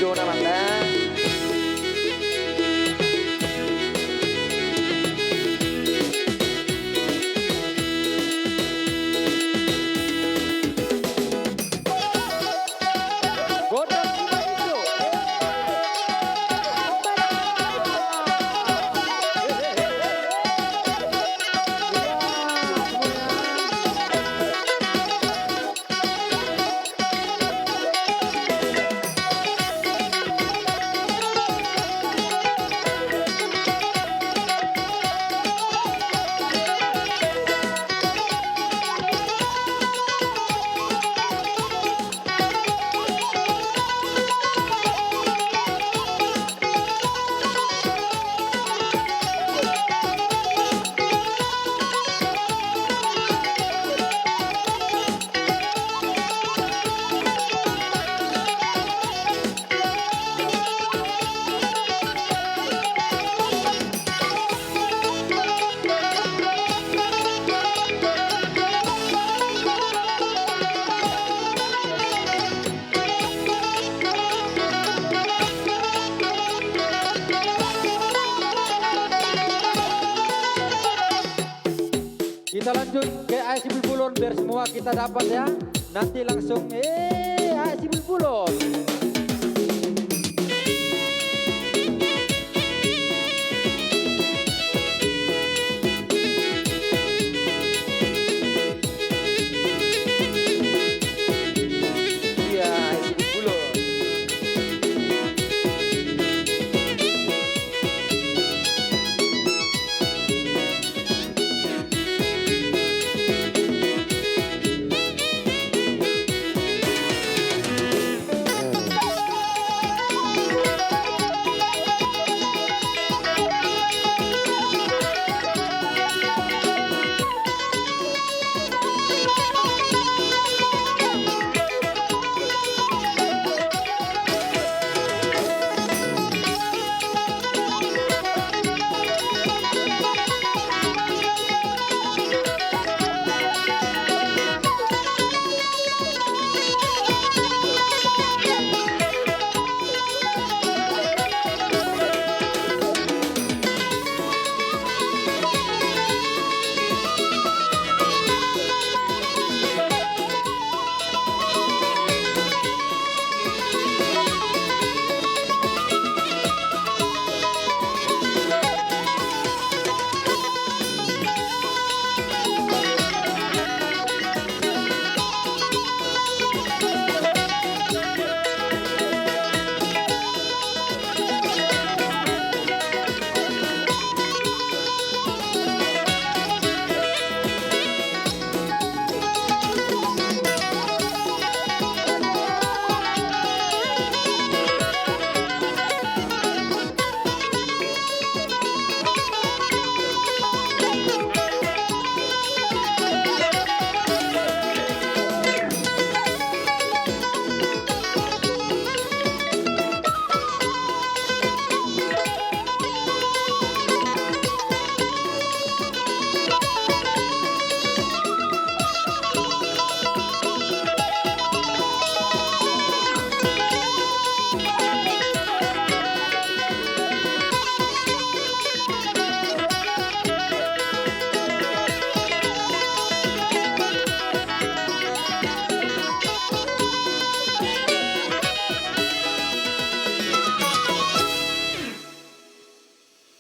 Bona mata. Kita lanjut ke Aek Sibulbulon, biar semua kita dapat ya. Nanti langsung, eh, Aek Sibulbulon. Iya, Aek Sibulbulon.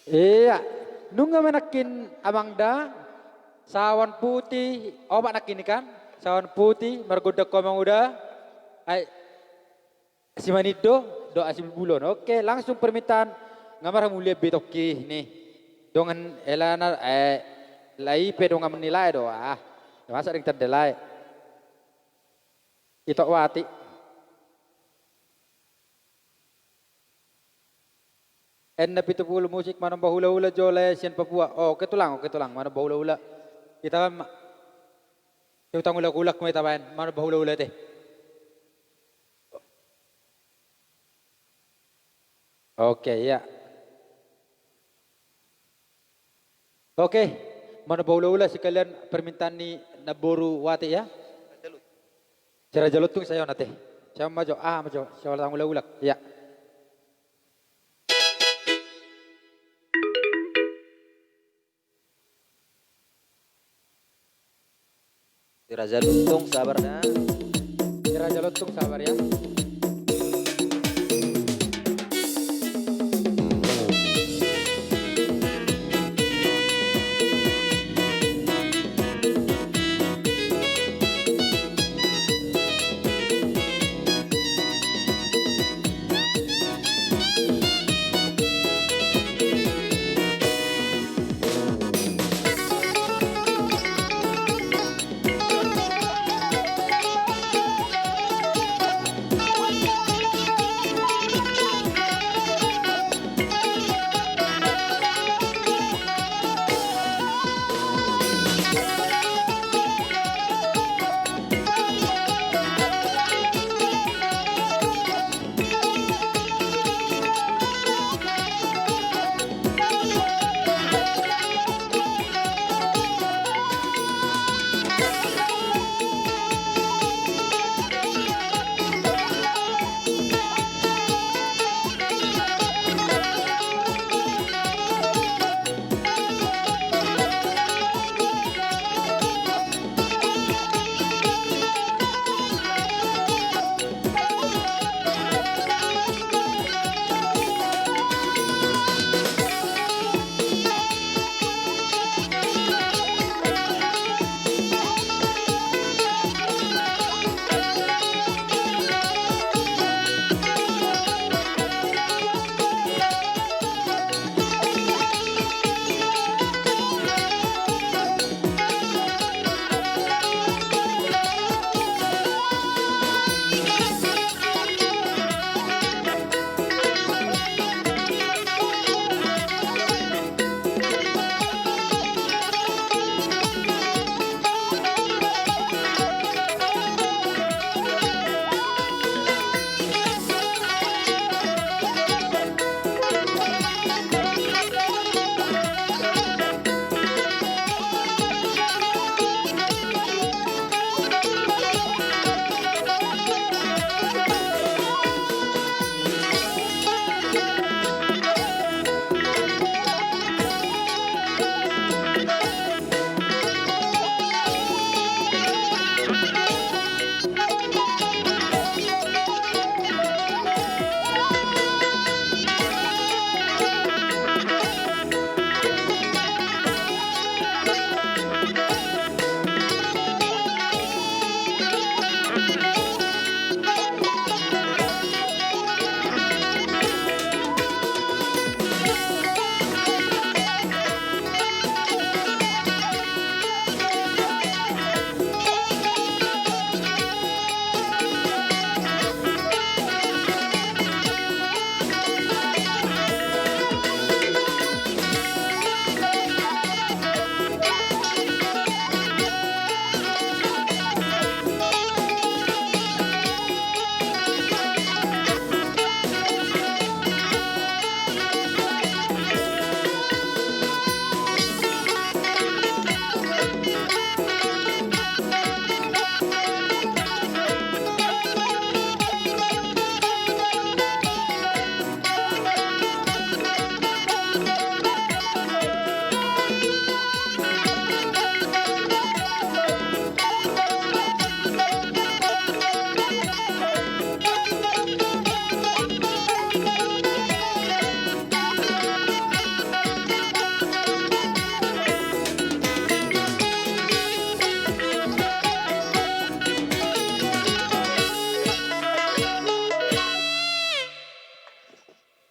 Iya, nunga ma nangkin amang da, sawan putih, opat nangkin i kan, sawan putih, margondang ho amang uda, ai, Simanindo, dohot Aek Sibulbulon. Oke, langsung permintaan, nga marhamulian be tongkin i, dongan hela na, eh, lae pe dongan ni lae do, ah, masa denggan tanda lae. Ito wati. N pitu pulu musik manomba hulahula jolo sian Papua. Oh, oke tulang, oke tulang, manomba hulahula. Ita ma. Ita utang ulak-ulak ma ita baen, manomba hulahula te. Oke, ya. Oke, manomba hulahula sekalian permintaan ni namboru wati ya. Si Raja Lontung sayo na te. Sayo ma jo, ah, ma jo, sayo tangula-ula. Ya. Si Raja Lutung sabar dah. Si Raja Lutung sabar ya.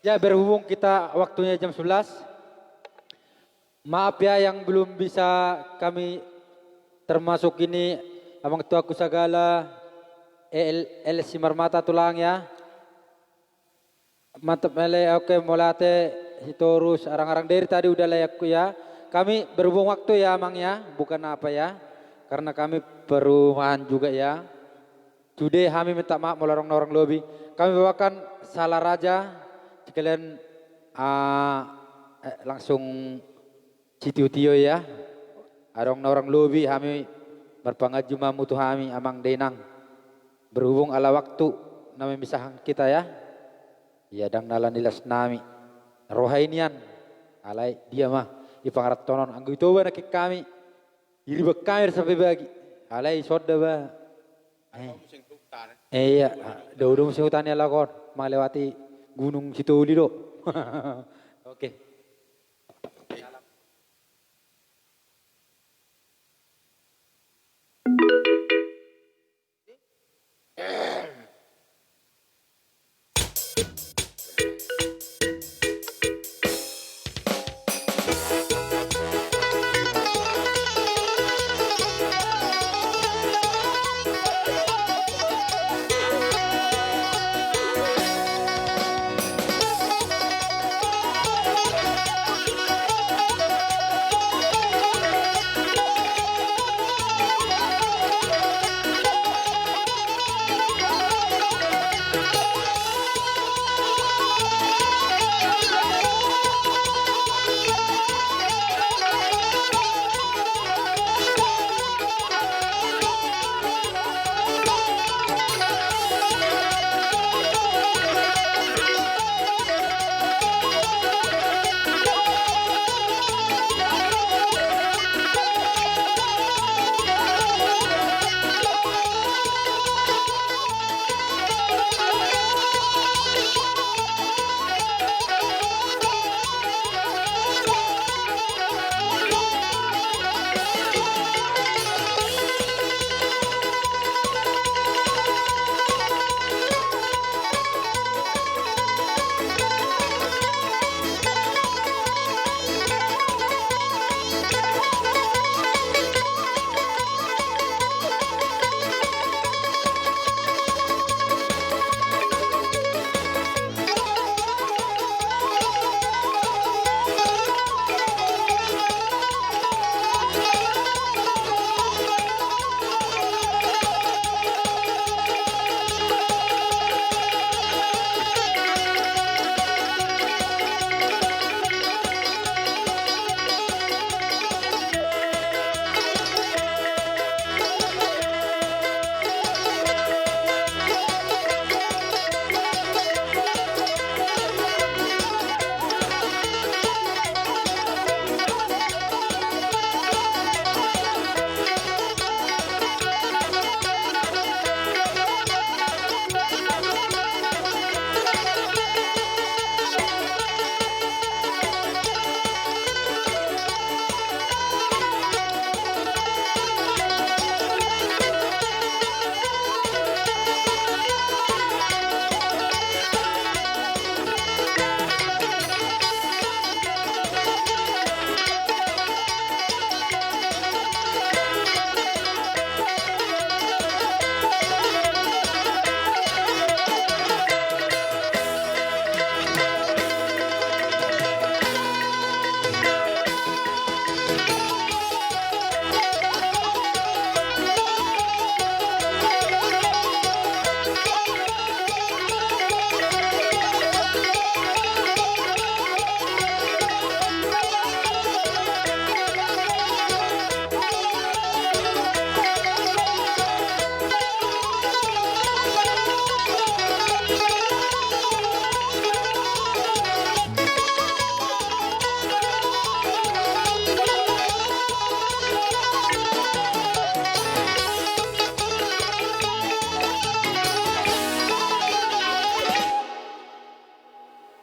Ya, berhubung kita waktunya jam sebelas, maaf ya yang belum bisa kami, termasuk ini Amang Tuaku Sagala, L, L Simarmata Tulang ya. Mantap mele, oke, mauliate. Sitorus, Arang-arang Deri tadi udah layak ya. Kami berhubung waktu ya, Amang ya, bukan apa ya. Karena kami perumahan juga ya. Sude hami minta maaf molo adong na hurang lobi. Kami bawakan Sala Raja, sekalian, ah, eh, langsung sitio-tio ya. Adong na hurang lobi hami marpanganju ma hamu tu hami, Amang Dainang. Berhubung ala waktu na memisahkan kita ya. Ya, ndang na ala ni las nami. Roha i nian. Alai dia ma i pangarantoan on, anggo i Toba nangkin hami, i ribak hami sampe bagi. Alai sonda ba. Eh. Eh, iya, do do musim hutan ya lakon, melewati Gunung Sitoli do. Oke.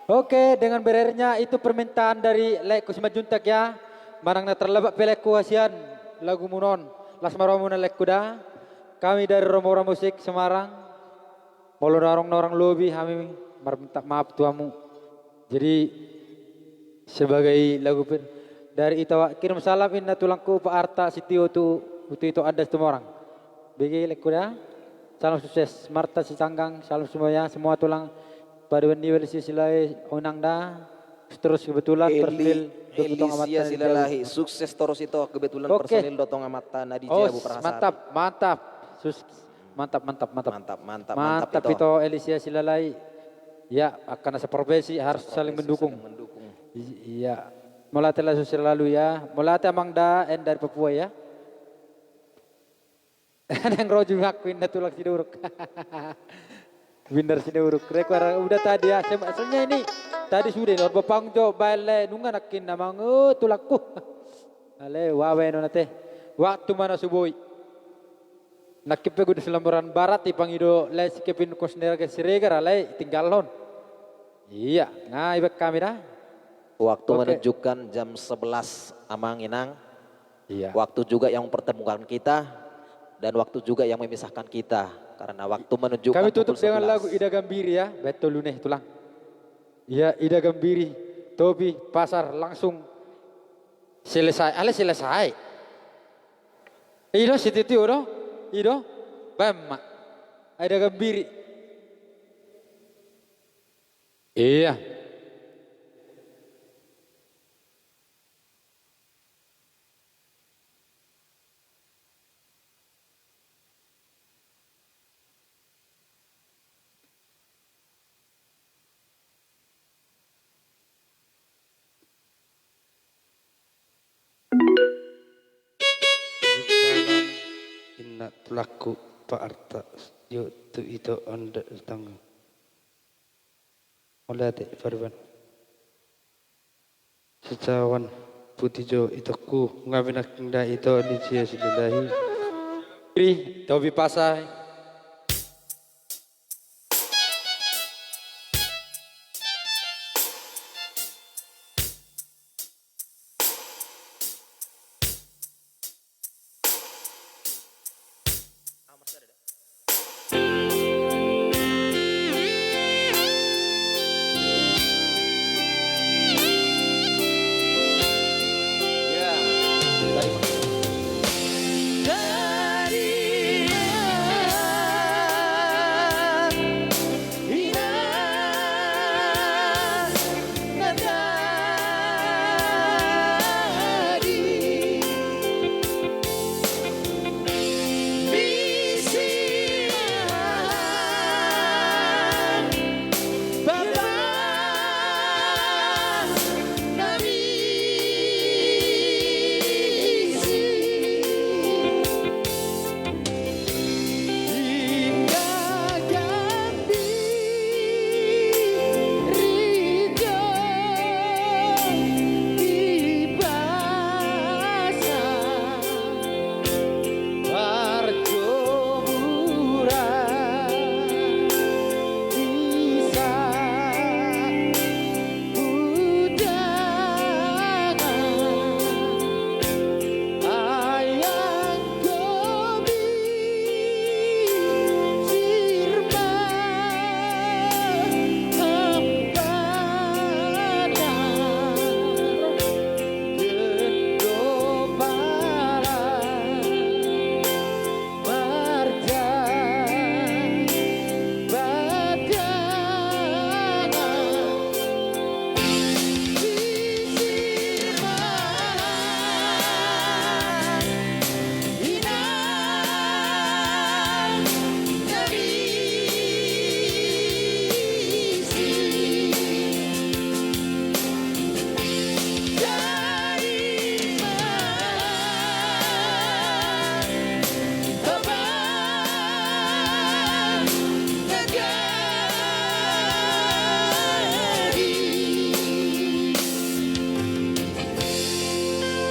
Oke, dengan berakhirnya itu permintaan dari laengku Simanjuntak ya. Manang na tarlambat pe laengku hasian lagumu on. Las ma rohamuna laengku da. Kami dari Romora Musik Semarang. Molo adong na hurang lobi hami marminta maaf tu hamu. Jadi sebagai lagu per-, dari Ito, kirim salam inna tulangku Pak Arta Sitio tu, tu Ito Andas Tumorang. Bege laengku da. Salam sukses. Marta Sitanggang, salam semua ya. Semua tulang. Paduan ni Elisia Silalahi, Onang da. Terus kebetulan Eli-, personil do tu tonga Elisia Amanta na di Silalahi, Jabu. Sukses terus Ito, kebetulan Oke. Personil do tu tonga Amanta na di Oh, Jabu Parhasari. Mantap, mantap. Sus-, mantap, mantap, mantap. Mantap, mantap, mantap, Mantap, Ito. Ito Elisia Silalahi. Ya, angka na seprofesi harus Seprofesi saling mendukung. Saling mendukung. I-, iya. Mauliate langsung selalu ya. Mauliate Amang da, en dari Papua ya. Nang ro jumangku inna tulang Siduruk. Bindar Siduruk. Rek wara uda tadi ya. Sem-, asalnya ini tadi sudah lor bapang jo baen le nunga nangkin amang, eh, tulangku. Ale, wawe no nate. Waktu mana suboi. Nangkin pe godang Silamboran Barat, dipangido lae si Kevin Kosnera ke Siregar, alai tinggalhon. Iya, nga ibaen hami da. Waktu menunjukkan jam sebelas, Amang Inang. Iya. Waktu juga yang mempertemukan kita dan waktu juga yang memisahkan kita. Karena waktu menunjukkan pukul sebelas. Kami tutup dengan lagu Ida Gambiri ya, baen tolu ne, Tulang. Iya, Ida Gambiri, Tobi, Pasar, langsung selesai. Ale selesai. I do, sititi do. I do. Baen ma. Ida Gambiri. Iya. Inna tulangku, paarta jo tu ito, anda datang. Mauliate pariban. Sisawan puti jo itongku, nga minangking da ito ni sia silahi. Ri, Tobi Pasai.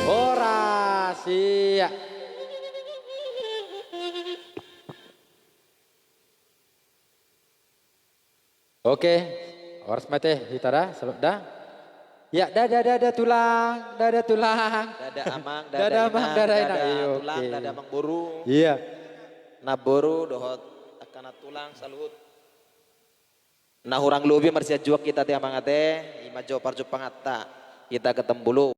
Horas, iya. Oke, horas ma ate hita da, salut da. Ya, dadah, dadah tulang, dadah tulang. Dadah amang, dadah inang, dadah tulang, dadah amang boru. Iya. Na boru dohot angka na tulang, saluhut. Na hurang lobi marsianjuan hita ate amang ate, ima jo parjumpanganta. Hita ketemu molo.